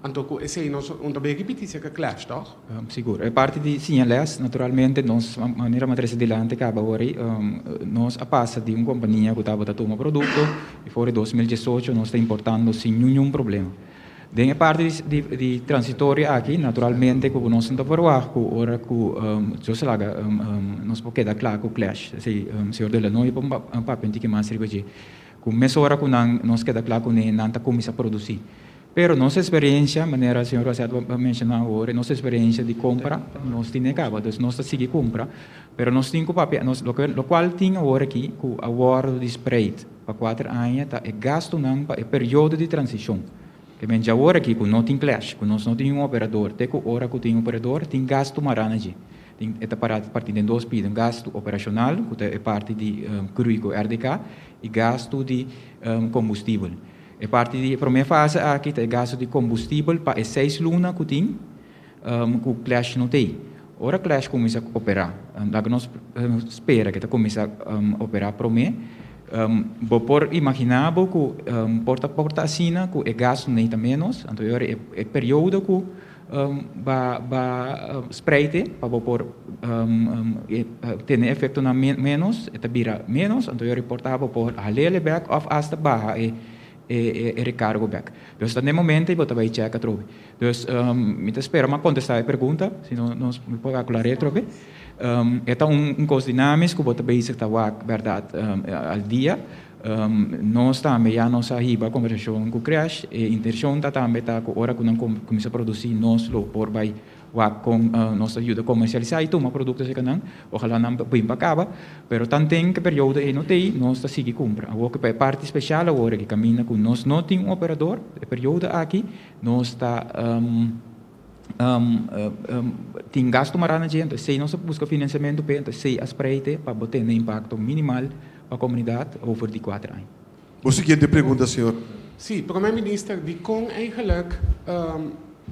Anto ku esei nos un ta bay ripití serka Clash, tòg? Sigur. E parti di siña les, naturalmente, nos, manera mi a trese dilanti kaba awor ei, nos a pasa di un kompania ku tabata tuma produkto i for di 2018 nos ta importando sin niun problema. Den e parti di transitorio aki, naturalmente ku nos no ta verwagt ku ora ku Dios laga nos por keda kla ku Clash. Esei señor Delanoy por papia un tiki mas riba dje. Ku mesora ku nan nos keda kla kuné nan ta kuminsá produsí. Pero nos experiencia, manera señor Rosett a menciona awor, nos experiencia di compra nos tin e caba, dus nos ta sigui cumpra, pero nos tin cu papia, nos loke locual tin awor aki cu a wordo di spreid pa cuater aña ta e gastonan pa e periodo di transicion. Ke men dje awor aki cu no tin clash, cu nos no tin un operador, te cu ora cu tin operador tin gasto mara na dje. Tin e ta para parti den dos pida, un gasto operacional cu ta e parti di crui cu RDK y gasto di combustibel. E parti di e promé fase aki ta e gastu di kombustibel pa e seis luna ku tin ku Clash no t'ei. Ora Clash kuminsá operá, laga nos spera ku e ta kuminsá operá promé, bo por imaginá bo ku por ta por ta asina ku e gastu nei ta ménos, anto e ora e periodo ku ba ba spreid e pa bo por tene efektonan ménos, e ta bira ménos, anto e ora por ta bo por hal'é bèk òf asta baha e e rekargo bèk. Dus ta n'e momento ei bo ta bai chèk atrobe. Dus mi ta spera mi a kontestá e pregunta, si no nos mi por aklar'é atrobe. E ta un kos dinámis ku bo ta bezig ta wak bèrdat al dia. Nos tambe ya nos a hiba kombersashon ku Crash. E intenshon ta tambe ta ku ora ku nan kuminsá produsí nos lo por bai. Wak kon nos ta yuda komersialisá i tuma produkto serka nan. Ojalá nan bin pa kaba, pero tanten ku e periodo ei no t'ei, nos ta sigui kumpra. Awor ku pa e parti spesial awor aki kaminda ku nos no tin un operador, e periodo aki nos ta tin gastu mará na dje, anto esei nos ta buska finansiamentu p'e, anto esei a spreite pa bo tene impakto minimal pa komunidat over di kuater aña. Bo siguiente pregunta, señor. Sí, Prome Minister, dikon eigenlijk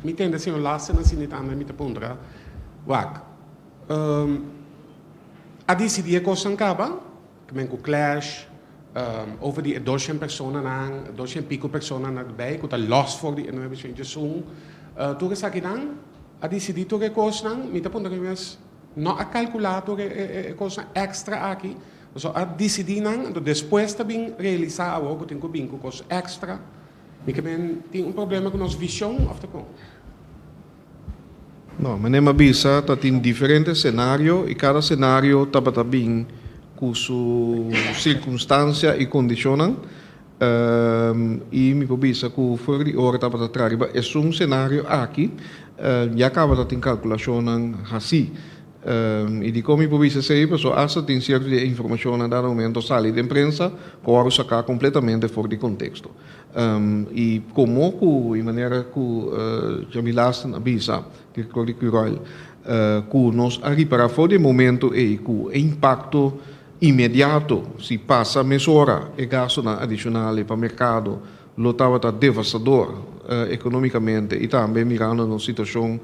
mi tende señor Lasten asina i tambe mi ta puntra, wak, a disidí e kosnan kaba, ke men ku clash, over di e doshen personanan, doshen piko personanan erbij ku ta lòs for di e nuebe shen djesun, tur esakinan a disidí tur e kosnan, mi ta puntra mi mes, no a kalkulá tur e kosnan èkstra aki? Pasobra a disidí nan, anto despues ta bin realisá awor ku tin ku bin ku kos èkstra. Mi ke men tin un problema ku nos vishon òf ta kon? No, meneer m'a bisa ta tin diferente senario i kada senario tabata bin ku su sirkunstansia i kondishonnan. I mi por bisa ku for di ora tabata traha riba esun senario aki ya kaba ta tin kalkulashonnan hasí. I dikon mi por bisa esei? Pasobra asta tin sierto di e informashonnan dado momento sali den prensa ku a wòrdu saká kompletamente for di konteksto. I komo ku e manera ku Jamie Lasten a bisa, direktor di Curoil, ku nos a ripará for di e momento ei ku e impakto inmediato si pasa mesora e gastunan adishonal ei pa merkado lo tabata devastador ekonómikamente i tambe mirando nos situashon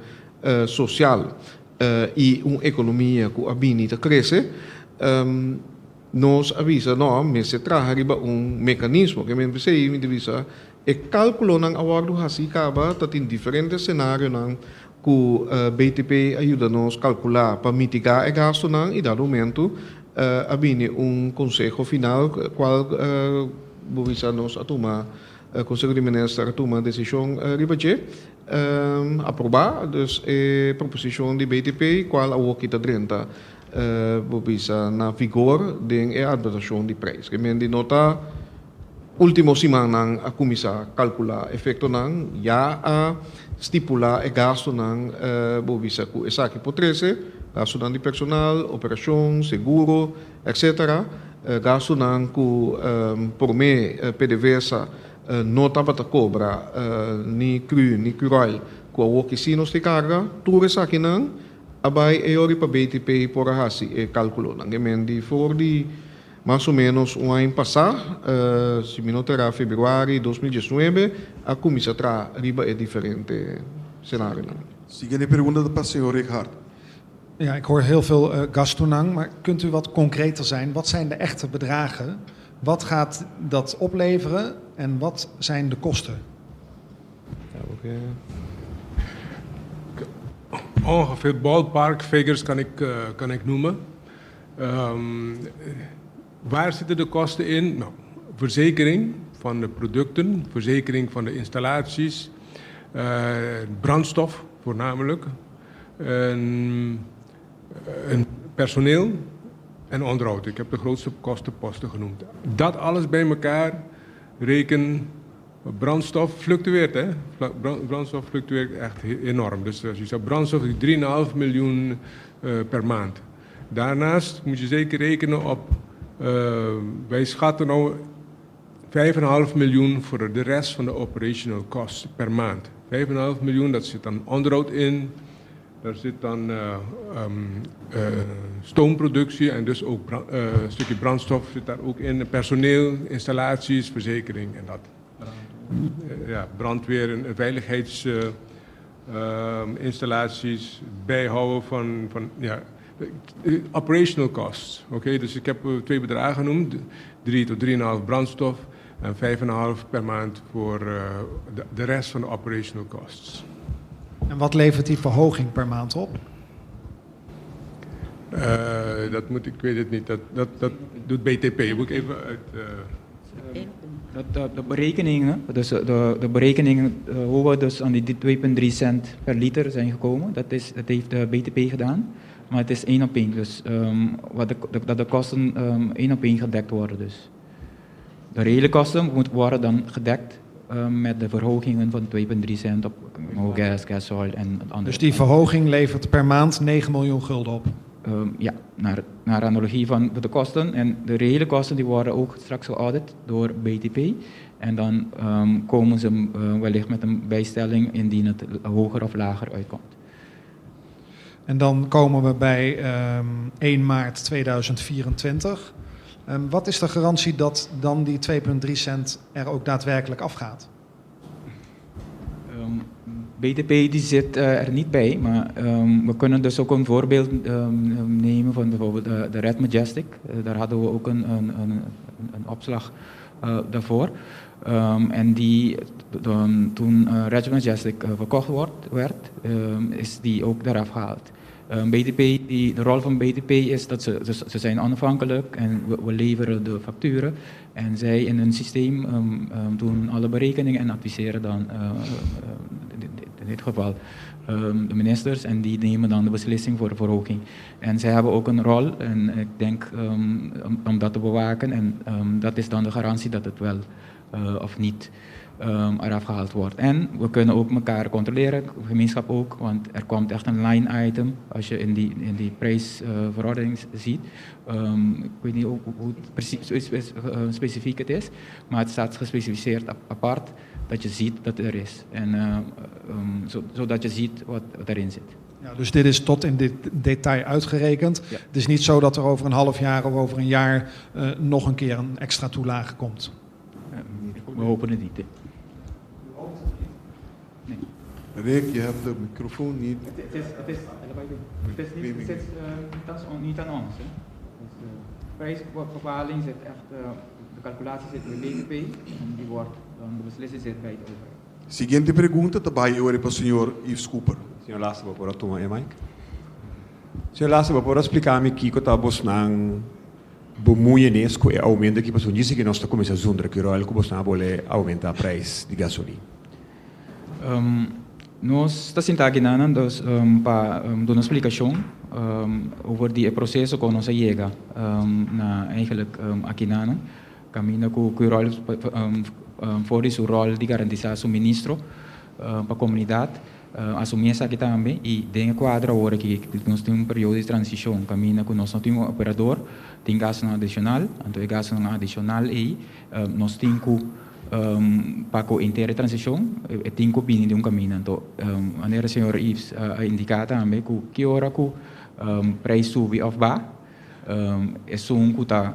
sosial i un ekonomia ku a bini ta krese, nos a bisa no, mester traha riba un mekanismo. Ke men p'esei mi ta bisa e kálkulonan a wòrdu hasí kaba, ta tin diferente senarionan ku BTP a yuda nos kalkulá pa mitigá e gastunan i dado momentu a bini un konseho final kual bo bisa nos a tuma Konseho di Minister a tuma desishon riba dje. Aprobá dus e proposishon di BTP kual awoki ta drenta bo bisa na vigor den e adaptashon di preis. Ke men di no ta último simannan a kuminsá kalkulá efektonan, ya a stipulá e gastunan bo bisa ku esaki por trese, gastunan di personal, operashon, seguro, etcetera, gastunan ku promé PDVSA No tabata cobra ni cru ni curoil cu awor ki si nos tin carga, tur esakinan a bay e ori pa BTP por a haci e calculonan. E men di for di mas o menos un aña pasa, si mi no ta era februari 2019, a cuminsa traha riba e diferente scenarionan. Siguiente pregunta ta pa señor Righard. Ja, ik hoor heel veel gastonan, maar kunt u wat concreter zijn? Wat zijn de echte bedragen? Wat gaat dat opleveren en wat zijn de kosten? Ongeveer ballpark figures kan ik noemen. Waar zitten de kosten in? Nou, verzekering van de producten, verzekering van de installaties, brandstof voornamelijk, en personeel en onderhoud. Ik heb de grootste kostenposten genoemd. Dat alles bij elkaar reken. Brandstof fluctueert, hè? Brandstof fluctueert echt enorm. Dus als je zegt brandstof is 3,5 miljoen per maand. Daarnaast moet je zeker rekenen op, wij schatten nou 5,5 miljoen voor de rest van de operational costs per maand. 5,5 miljoen, dat zit dan onderhoud in, daar zit dan stoomproductie en dus ook een stukje brandstof zit daar ook in, personeel, installaties, verzekering en dat. Ja, brandweer en veiligheidsinstallaties, bijhouden van, ja, operational costs. Oké, dus ik heb twee bedragen genoemd, 3 tot 3,5 brandstof en 5,5 per maand voor de rest van de operational costs. En wat levert die verhoging per maand op? Dat moet, ik weet het niet, dat doet BTP. Moet ik even uit. De berekeningen, dus de berekeningen hoe we dus aan die 2,3 cent per liter zijn gekomen, dat heeft de BTP gedaan. Maar het is één op één, dus dat de kosten één op één gedekt worden. Dus. De reële kosten moeten worden dan gedekt. met de verhogingen van 2,3 cent op gas, gasoil en andere. Dus die verhoging levert per maand 9 miljoen gulden op? Ja, naar analogie van de kosten. En de reële kosten die worden ook straks geaudit door BTP. En dan komen ze wellicht met een bijstelling indien het hoger of lager uitkomt. En dan komen we bij 1 maart 2024. Wat is de garantie dat dan die 2,3 cent er ook daadwerkelijk afgaat? BTP die zit er niet bij, maar we kunnen dus ook een voorbeeld nemen van bijvoorbeeld de Red Majestic. Daar hadden we ook een opslag daarvoor. En die, dan, toen Red Majestic verkocht werd, is die ook daaraf gehaald. BTP, de rol van BTP is dat ze zijn onafhankelijk en we leveren de facturen. En zij in hun systeem doen alle berekeningen en adviseren dan in dit geval de ministers en die nemen dan de beslissing voor de verhoging. En zij hebben ook een rol en ik denk om dat te bewaken en dat is dan de garantie dat het wel of niet eraf gehaald wordt. En we kunnen ook elkaar controleren, de gemeenschap ook, want er komt echt een line item als je in die prijsverordening ziet. Ik weet niet hoe precies specifiek het is, maar het staat gespecificeerd apart dat je ziet dat het er is. En zodat je ziet wat erin zit. Ja, dus dit is tot in dit detail uitgerekend. Ja. Het is niet zo dat er over een half jaar of over een jaar nog een keer een extra toelage komt. We hopen het niet. Hè. Nee. Rick, je hebt de microfoon niet. Het is niet, het is, niet aan ons. Hè. Dus de prijsbepaling zit echt, de calculatie zit bij BTP en die wordt dan de beslissing zit bij de overheid. Siguiente pregunta tambe pa señor Yves Cooper. Señor Lasten, por tuma e mic. Señor Lasten, por splika mi kiko ta bosnan bemoeienis ku e oumento ku pasó disi ku nos ta kuminsá zundra ku bosnan a bolbe oumentá preis di gasolin. Nos ta sintá akinan dus pa duna un splikashon over e proseso ku nos a yega na eigenlijk akinan kaminda ku ròl for di su ròl di garantisá suministro pa komunidat, asumí esaki tambe i den kuadro awor ku nos tin un periodo di transishon kaminda ku nos no tin un operador, tin gasto adishonal, anto e gasto adishonal ei nos tin ku pa ku henter transishon e tin ku bini di un kaminda. Anto manera señor Yves a indiká tambe ku ki ora ku preis subi òf baha, esun ku ta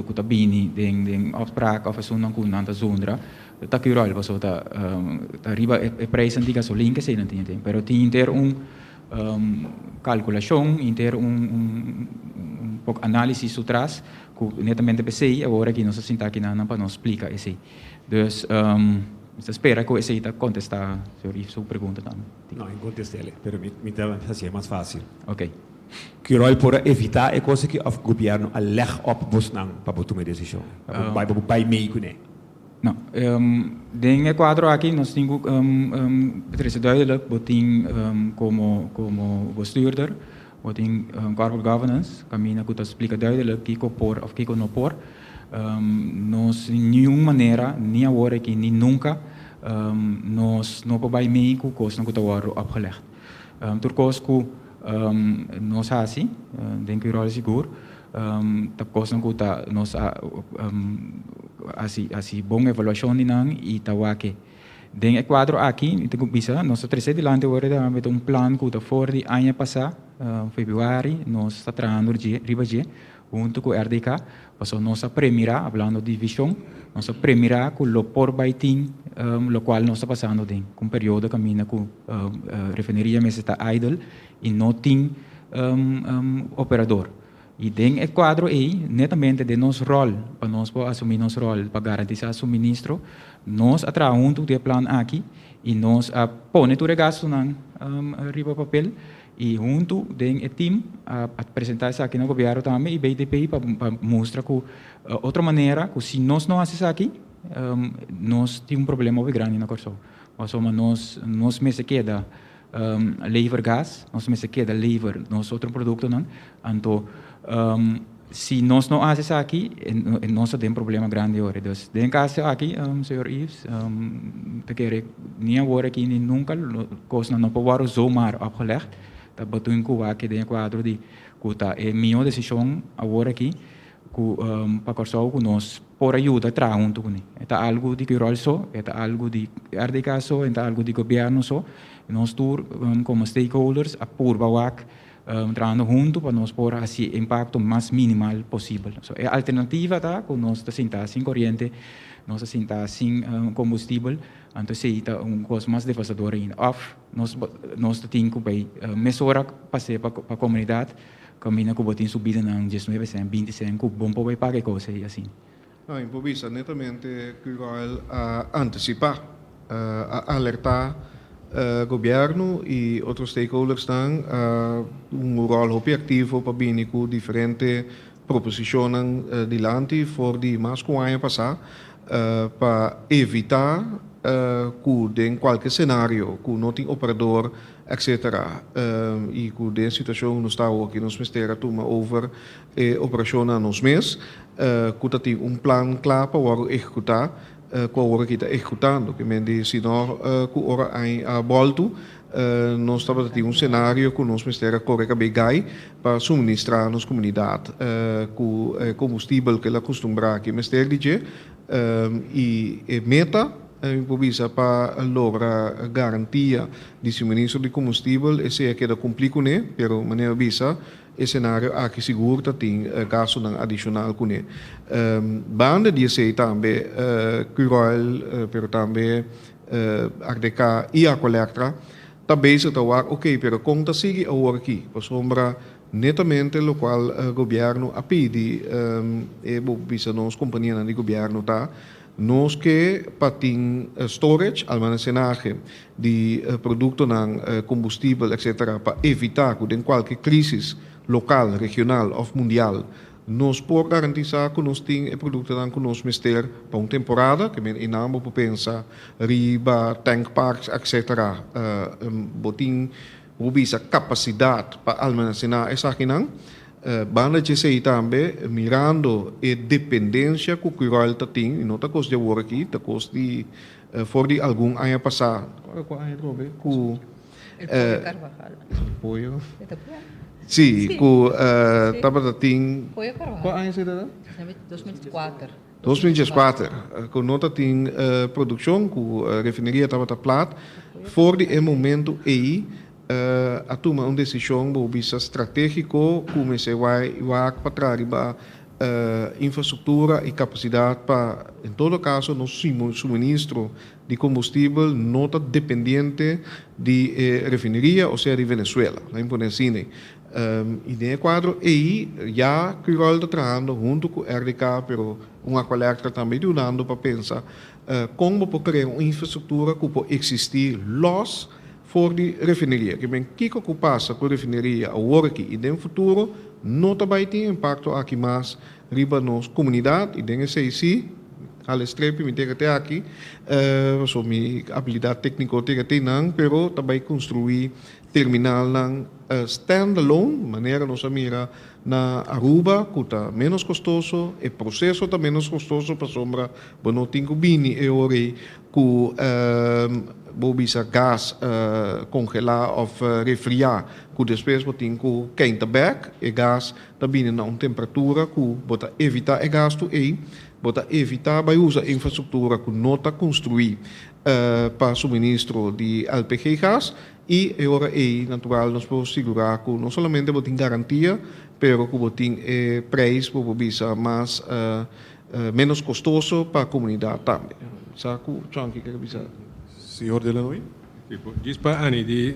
ku ta bini den afspraak òf esun ku nan ta zundra ta Curoil, paso ta riba e prijs di gasolin ku esei nan tin, pero tin henter un kalkulashon, henter un poko análisis atras ku netamente p'esei awor aki nos a sinta akinan pa nos splika esei. Dus ta spera ku esei ta kontestá señor Yves su pregunta tambe. No, no kontest'é, pero mi ta hasié mas fásil. Ok. Curoil por evitá e kos ku òf gobièrnu a leg op bosnan pa tuma desishon. Bai bai mee kuné. No, den e kuadro aki nos tin het is duidelijk, bo tin komo bestuurder, bo tin corporate governance, kaminda ku ta splika duidelijk kiko por òf kiko no por. Nos ningun manera, ni awor aki, ni nunka, nos no por bai mee ku kos ku ta wòrdu opgelegd. Tur kos ku nos hasi, den Curoil sigur, ta kos ku ta nos hasi bon evaluashon di nan i ta wak e. Den e kuadro aki, ta bisa, nos a trese dilanti awor ku un plan ku ta for di aña pasá, febrüari, nos ta trahando riba dje, huntu ku RDK, paso nos a premirá, hablando di vishon, nos a premirá ku lo por bai tin, lokual nos ta pasando den un periodo kaminda ku refineria mes ta idle i no tin operador. I den e kuadro ei, netamente den nos ròl, pa nos asumí nos ròl pa garantisá suministro, nos a traha huntu e plan aki i nos a pone tur e gastunan riba papel i huntu den e team a presentá esaki na gobièrnu tambe i BTP pa mustra ku otro manera ku si nos no hasi esaki, nos tin un problema hopi grandi na Kòrsou. Pasobra nos mester keda lever gas, nos mester keda lever nos otro produktonan. Anto, Si nos no hasi esaki, nos ta den problema grandi ora. Dus den kaso aki, señor Yves, ta kere ni awor aki ni nunka kosnan no por wòrdu zomaar opgelegd. Ta between ku wak den e kuadro di ku ta e mihó desishon awor aki ku pa Kòrsou ku nos por a yuda traha huntu kuné. E ta algu di Curoil so, e ta algu di RDK so, e ta algu di gobièrnu so. Nos tur komo stakeholders a purba wak trahando huntu pa nos por hasi e impakto mas minimal posibel. So e alternativa ta ku nos ta sinta sin koriente, nos ta sinta sin kombustibel, anto esei ta un kos mas devastador ainda. Òf nos nos ta tin ku bai mesora pas'é pa komunidat kaminda ku bo tin subidanan diesnuebe sèn, binti sèn ku bon por bai paga e kos ei asin. No, mi por bisa netamente Curoil a anticipá, a alertá gobierno y otro stakeholdersnan a un rol hopi activo pa bini cu diferente proposicionnan dilanti for di mas cu un aña pasá pa evitá cu den cualke scenario cu no tin operador etc. Y cu den situacion nos ta awoki nos mester a tuma over E operashonnan nos mes ku ta tin un plan kla pa wòrdu ehekutá ku awor aki ta ehekutando. Ke men di si no ku ora añ a bòltu nos tabata tin un senario ku nos mester a kore kab'é gai pa suministrá nos komunidat ku e kombustibel ku el a kustumbrá ke mester di dje i e meta mi por bisa pa logra garantia di suministro di kombustibel esei a keda kumplí kuné pero manera a bisa E senario aki sigur ta tin gastunan adishonal kuné. Banda di esei tambe Curoil pero tambe RDK i Aqualectra ta bezig ta wak oke pero kon ta sigui awor aki pasobra netamente lokual gobièrnu a pidi e bo bisa nos kompanianan di gobièrnu ta Nos ke pa tin storage, almacenahe, di produktonan, kombustibel etc. Pa evitá ku den kualke krísis lokal, regional òf mundial nos por garantisá ku nos tin e produktonan ku nos mester pa un temporada, ke men einan bo por pensa riba tank parks etc. Bo tin bo bisa kapasidat pa almacená esakinan. Banda dje esei tambe, mirando e dependencia cu Curoil ta tin, y no ta cos di awor aki, ta cos di for di algun aña pasa, cua aña atrobe? Cu El Pollo Carvajal. Pollo? Si, cu tabata tin. Pollo Carvajal. Cua aña esei ta? 2004. 2004, cu no ta tin produccion, cu refineria tabata plat, for di e momento ei, A tuma un desishon bo bisa stratégiko ku mester wai wak pa traha riba infrastruktura i kapasidat pa en todo kaso nos suministro di kombustibel no ta dependiente di e refineria osea di Venezuela, nan impone asina. I den e kuadro ei ya Curoil ta trahando huntu ku RDK pero un Aqualectra tambe yudando pa pensa kon bo por krea un infrastruktura ku por eksistí lòs For di refineria. Ke men kiko ku pasa ku refineria awor aki i den futuro no ta bai tin impakto aki mas riba nos komunidat i den esei si hal e strepi mi tega te aki pasobra mi abilidat tekniko tega te nan pero ta bai konstrui terminalnan stand alone manera nos a mira na Aruba ku ta menos kostoso e proseso ta menos kostoso pasobra bo no tin ku bini e ora ei Ku bo bisa gas kongelá òf refriá ku despues bo tin ku keinta bèk, e gas ta bini na un temperatura ku bo ta evitá e gastu ei, bo ta evitá bai usa infrastruktura ku no ta konstruí pa suministro di LPG gas i e ora ei natural nos por sigurá ku no solamente bo tin garantia pero ku bo tin e preis bo por bisa mas Menos kostoso pa komunidat tambe. Sa ku Chonky kere bisa. Señor Delanoy. Djis pa ani di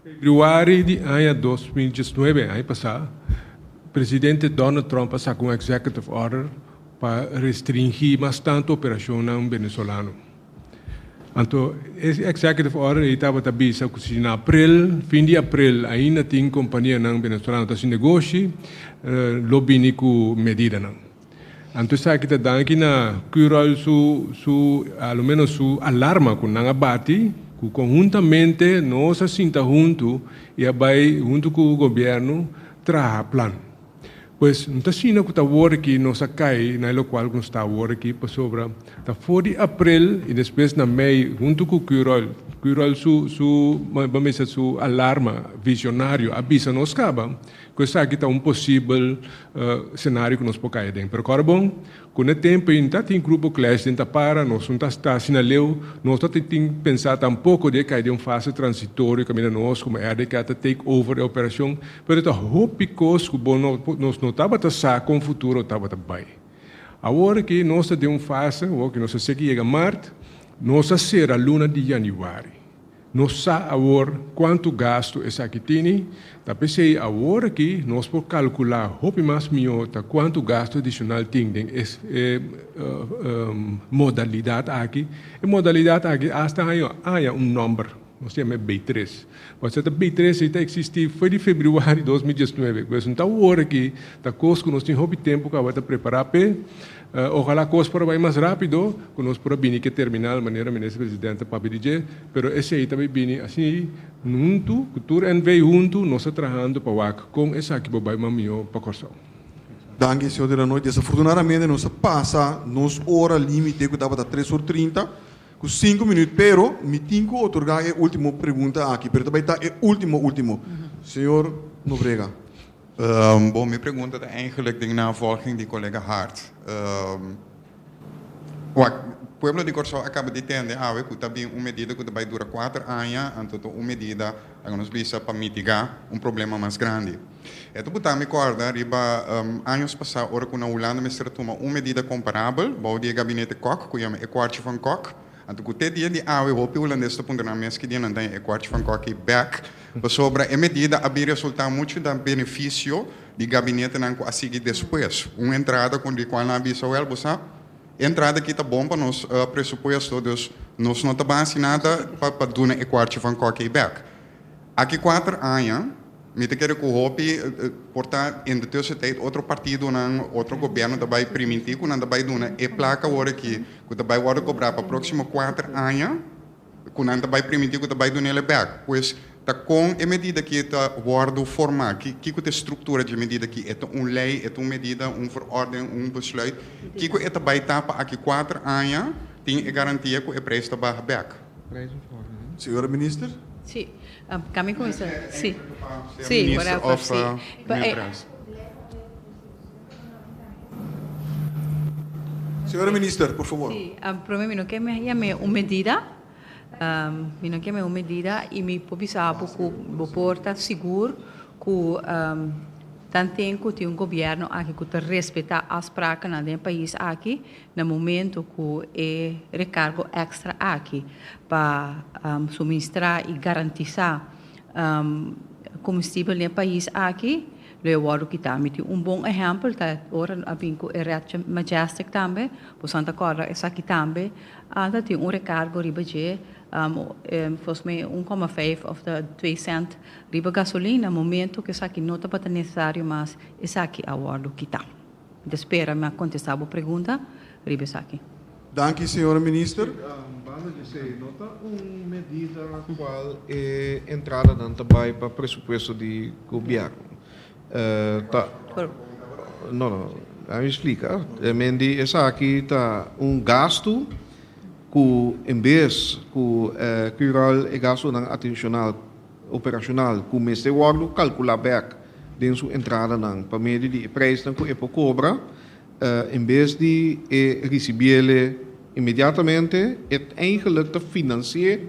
februari di aña 2019, aña pasá, presidente Donald Trump a saka un executive order pa restringí mas tantu operashonnan venezolano. Anto e executive order ei tabata bisa ku si na aprel, fin di aprel, ainda tin kompanianan venezolano ta hasi negoshi, lo bini ku medidanan. Anto esaki ta danki na Curoil su su a lo menos su alarma ku nan a bati, ku konhuntamente nos a sinta huntu i a bai huntu ku gobièrnu traha plan. Pues, no ta asina ku ta awor aki nos a kai na e lokual ku nos ta awor aki, pasobra ta for di aprel i despues na mei huntu ku Curoil, Curoil su su ban bisa su alarma visionario a bisa nos kaba ku esaki ta un posibel senario ku nos por kai aden. Pero kòrda bon, Ku n'e tempu ei ta tin grupo Clash den ta para, nos no ta sta asina leu, nos no ta tin pensá tampoko di e kai den un fase transitorio kaminda nos komo RDK ta take over e operashon, pero ta hopi kos ku bo no nos no tabata sa kon futuro tabata bai. Awor aki nos ta den un fase awor ku nos a seki yega mart, nos a sera luna di yanüari. Nos sa awor kuantu gastu esaki tini, ta p'esei awor aki nos por kalkulá hopi mas mihó ta kuantu gastu adishonal tin den e modalidat aki. E modalidat aki asta haña haña un nòmber, nos yama e B tres. Pasobra ta B tres ei ta eksistí for di febrüari 2019, pues no ta awor aki, ta kos ku nos tin hopi tempu ku awor ta prepará p'e. Ojalá kos por a bai mas rápido, ku nos por a bini ku e terminal manera Minister Presidente a papia di dje, pero esei ta bai bini asina huntu, ku tur NV huntu nos ta trahando pa wak kon esaki por bai mas mihó pa Kòrsou. Danki señor de la Noy. Desafortunadamente nos a pasa nos ora limite ku tabata tres or trinta ku sinku minuut, pero mi tin ku otorgá e último pregunta aki, pero ta bai ta e último último. Señor Nobrega. Bon, mi pregunta ta eigenlijk den navolging di colega Hart. Wak, pueblo di Kòrsou a kaba di tende awe ku ta bin un medida ku ta bai dura kuater aña, anto ta un medida, laga nos bisa, pa mitigá un problema mas grandi. E ta buta mi kòrda riba años pasá ora ku na Hulanda mester a tuma un medida komparabel bou di e gabinete Kok, ku yama e kwartje van Kok. Anto ku te dia di awe hopi hulandes ta puntra nan mes ki dia nan ta haña e kwartje van Kok ei bèk, pasobra e medida a bin resultá muchu na benefisio di gabinetenan ku a sigui despues. Un entrada ku di kual nan a bisa, wèl, bo sa, e entrada aki ta bon pa nos presupuesto, dus nos no ta ban hasi nada pa duna e kwartje van Kok ei bèk. Aki kuater aña, mi ta kere ku hopi por ta in de tussentijd otro partidonan, otro gobierno ta bai primintí ku nan ta bai duna e plaka awor aki ku ta bai wòrdu kobrá pa próksimo kuater aña, ku nan ta bai primintí ku ta bai dun'el e bèk. Pues ta kon e medida aki ta wòrdu formá? Kiko ta e struktura dje medida aki? E ta un lei, e ta un medida, un verordening, un besluit? Kiko e ta bai ta pa aki kuater aña tin e garantia ku e preis ta baha bèk? Señora Minister. Sí, kan mi kuminsá? Sí. Sí, minister of meneer Señora Minister, por favor. Sí, prome mi no ke yam'é un medida, mi no ke yam'é un medida i mi por bisa bo ku bo por ta sigur ku tanten ku tin un gobièrnu aki ku ta respetá afsprakennan den e pais aki, Na momento ku e rekargo èkstra aki pa suministrá i garantisá komestibel den e pais aki lo e wòrdu kitá. Mi tin un bon ehèmpel ta ora a bin ku e Red Majestic tambe, boso ta kòrda esaki tambe a tin un rekargo riba dje, volgens mij un kòma vijf òf twee sènt riba gasolin. Na momento ku esaki no tabata nesesario mas esaki a wòrdu kitá. Mi ta spera mi a contesta bo pregunta riba esaki. Danki señora Minister. Banda di esei no ta un medida cual e entradanan ta bay pa presupuesto di gobierno. Ta No no, laat mi splica. Men di esaki ta un gasto cu en bes cu Cural e gastonan adicional operacional cu mester wordo calcula bek den su entradanan pa medio di e prijsnan cu e por cobra, en bes di e ricibiele inmediatamente, e eigenlijk ta financi'e,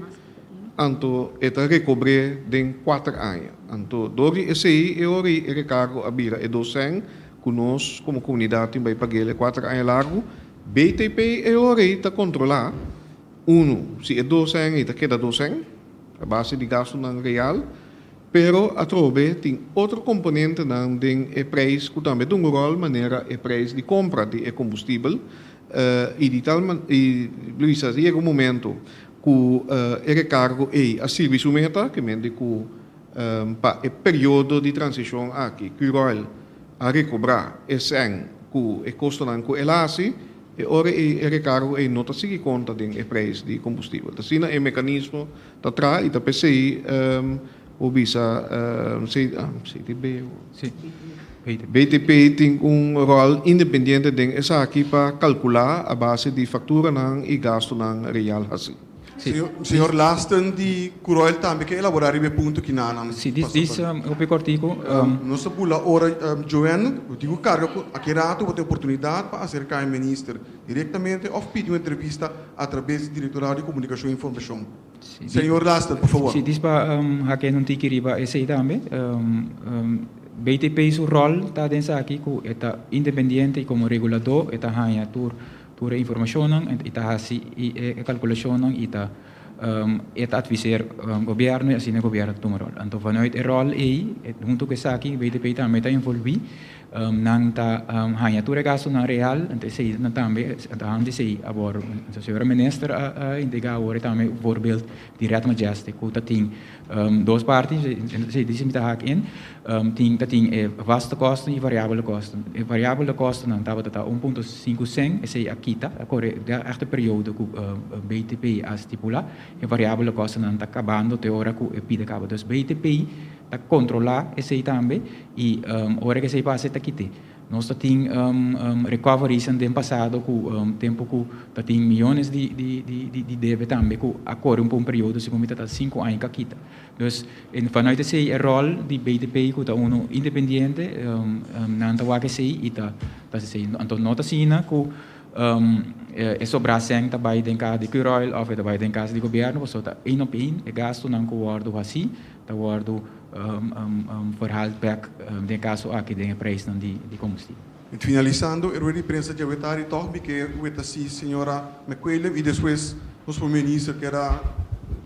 anto e ta recobr'e den cuater aña. Anto door di esey e ora e recargo a bira e dos cen cu nos como comunidad tin bay pagu'el e cuater aña largo. BTP e ora ey ta controla, uno, si e dos cen ey ta keda dos cen, a base di gastunan real, pero atrobe tin otro komponentenan den e preis ku tambe ta un ròl manera e preis di kompra di e kombustibel i di tal i Luisa si yega un momento ku e rekargo ei a sirbi su meta ke mente ku pa e periodo di transishon aki Curoil a rekobrá e sèn ku e kostonan ku el a hasi. E ora ei e rekargo ei no ta sigui konta den e preis di kombustibel. Ta asina e mekanismo ta traha i ta p'esei bo bisa CTB. Sí. BTP tin un ròl independiente den esaki pa kalkulá a base di fakturanan i gastunan real hasí. Señor Lasten di Curoil tambe ke elaborá riba e punto ki nan a Sí, dis, dis hopi kòrtiku. Nos ta bula ora, Joanne, bo tin ku karga ku aki rato bo tin oportunidat pa aserká e minister direktamente òf pidi un entrevista atrabes di Direktorado di Komunikashon i Informashon. Señor Lasten, por favor. Sí, dis pa hake un tiki riba esei tambe. BTP su ròl ta den esaki ku e ta independiente i komo reguladó e ta haña tur tur e informashonnan i ta hasi e kalkulashonnan i ta e ta adviseer gobièrnu i asina e gobièrnu ta tuma ròl. Anto vanuit e ròl ei huntu ku esaki BTP tambe ta envolví. Nan ta haña tur e gastunan real, anto esei nan tambe ta han di esei awor. Anto señora minister a indica awor tambe un voorbeeld di Red Majestic ku ta tin dos parti, esei di si mi ta hak in, tin ta tin e vaste kosten i variabele kosten. E variabele kostennan tabata ta 1.5 cent, esei a kita, a kore den e periodo ku BTP a stipula, e variabele kostennan ta kabando te ora ku e pida kaba. Dus BTP ta kontrolá esei tambe i ora ku esei pasa e ta kit'é. Nos ta tin recoveries den pasado ku tempu ku ta tin miyones di di debe tambe ku a kore un periodo segun mi ta ta sinku aña ku a kita. Dus vanuit esei e ròl di BTP ku ta unu independiente nan ta wak esei i ta hasi esei. Anto no ta asina ku e sobrá sèn ta bai den kas di Curoil òf e ta bai den kas di gobièrnu pasobra ta één op één e gastunan ku wòrdu hasí ta wòrdu verhaald bek den e kaso aki den e prijsnan di kombustibel. Finalisando e rueda di prensa djawe tardi tòg mi ke weta si señora McQuillan i despues nos prome minister kier a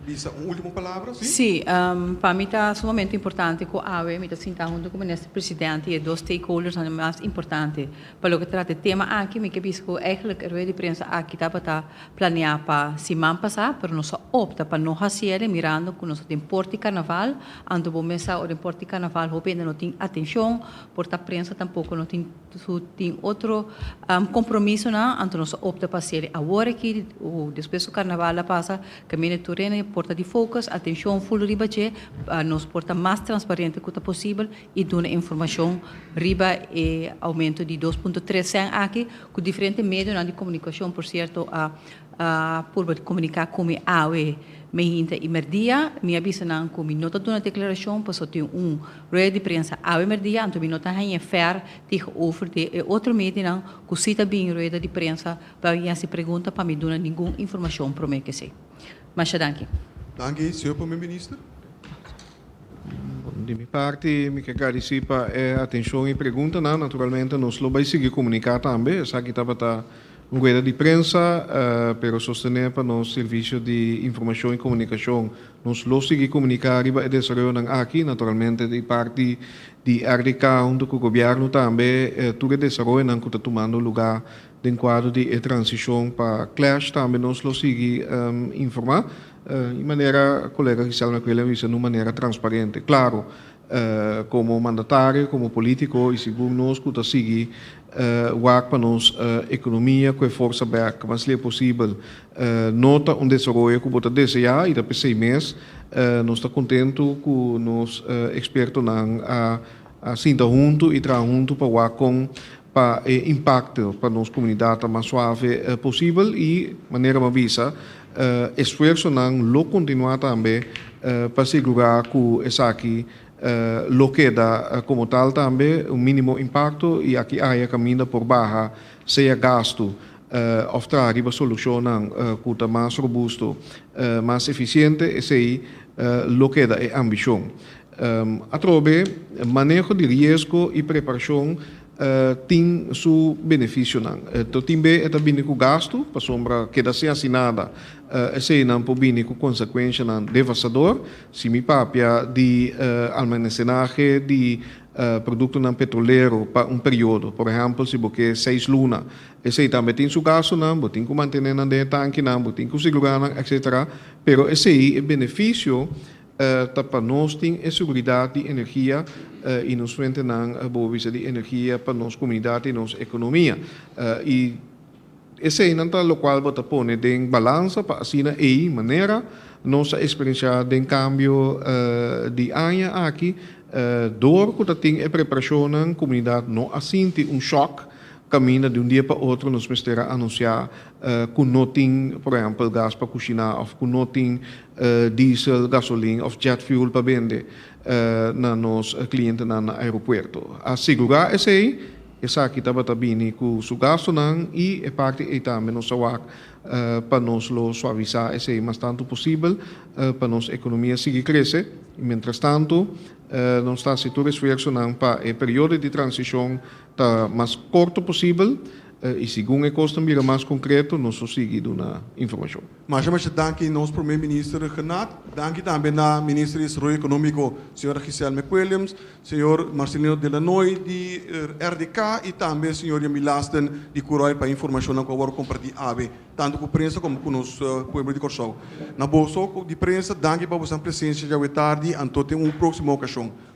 bisa un ultimo palabra, si? Si, pa mi ta sumamente importante ku awe mi ta sinta huntu ku minister presidente i e dos stakeholdersnan mas importante Pa loke trata e tema aki, mi ke bisa ku eigenlijk e rueda di prensa aki tabata planeá pa siman pasá, pero nos a opta pa no hasiel mirando ku nos ta den port di karnaval, anto bo mes sa ora den port di karnaval hopi hende no tin atenshon, por ta prensa tampoko no tin su tin otro kompromisonan, anto nos a opta pa hasiel awor aki, despues ku karnaval a pasa, kaminda tur hende por ta di focus, atenshon ful riba dje, pa nos por ta mas transparente ku ta posibel. i duna informashon riba e oumento di 2.3 sèn aki ku diferente medionan di komunikashon por sierto a a purba di komuniká ku mi awe meinta i mèrdia. Mi a bisa nan ku mi no ta duna deklarashon pasobra tin un rueda di prensa awe mèrdia anto mi no ta haña fèr tegenover di e otro medionan ku si ta bin rueda di prensa pa hasi pregunta pa mi duna ningun informashon promé ku esei. Masha danki. Danki, señor Prome Minister. Di mi parti mi ke gradisí pa e atenshon i preguntanan. Naturalmente nos lo bai sigui komuniká tambe. Esaki tabata un rueda di prensa, pero sostené pa nos Servisio di Informashon i Komunikashon. Nos lo sigui komuniká riba e desaroyonan aki. Naturalmente di parti di RDK huntu ku gobièrnu tambe tur e desaroyonan ku ta tumando lugá den kuadro di e transishon pa Clash tambe nos lo sigui informá. E manera kolega Giselle McWilliam bisa na un manera transparente. Klaro, komo mandatario, komo polítiko i sigur nos ku ta sigui wak pa nos ekonomia ku e forsa bèk mas leu posibel, no ta un desaroyo ku bo ta deseá i ta p'esei mes nos ta kontentu ku nos ekspertonan a sinta huntu i traha huntu pa wak kon pa e impakto pa nos komunidat ta mas suave posibel i manera bo a bisa esfuersonan lo kontinuá tambe pa sigurá ku esaki lo keda komo tal tambe un mínimo impakto i aki aya kaminda por baha sea gastu òf traha riba solushonnan ku ta mas robusto, mas efisiente, esei lo keda e ambishon. Atrobe, maneho di riesgo i preparashon tin su benefisionan. To tin be e ta bini ku gastu, pasobra keda sin hasi nada, eseinan por bini ku konsekuenshanan devastador. Si mi papia di almacenahe di produktonan petrolero pa un periodo, por ehèmpel si bo ke seis luna, esei tambe tin su gastunan, bo tin ku mantene nan den e tankinan, bo tin ku sigurá nan, etcetera. Pero esei e benefisio Ta pa nos tin e seguridat di energia i nos fuentenan bo bisa di energia pa nos komunidat i nos ekonomia. I eseinan ta lokual bo ta pone den balansa pa asina ei manera nos a eksperensiá den kambio di aña aki. Dor ku ta tin e preparashonnan, komunidat no a sinti un shòk kaminda di un dia pa otro nos mester a anunsiá ku no tin, por ehèmpel, gas pa kushiná òf ku no tin diesel, gasolin òf jet fuel pa bende na nos klientenan na aeropuerto. A sigurá esei, esaki tabata bini ku su gastunan i e parti ei tambe nos a wak pa nos lo suavisá esei mas tantu posibel pa nos ekonomia sigui krese. I mientrastantu nos ta hasi tur esfuersonan pa e periodo di transishon ta mas korto posibel i segun e kosnan bira mas konkreto nos lo sigui duna informashon. Masha masha danki nos Prome Minister Rhuggenaath. Danki tambe na Minister di Desaroyo Ekonómiko señora Giselle McWilliams, señor Marcelino Delanoy di RDK i tambe señor Yamil Lasten di Curoil pa e informashonnan ku a wòrdu kompartí awe tantu ku prensa komo ku nos pueblo di Kòrsou. Na boso di prensa danki pa boso presensia djawe tardi anto tin un próksimo okashon.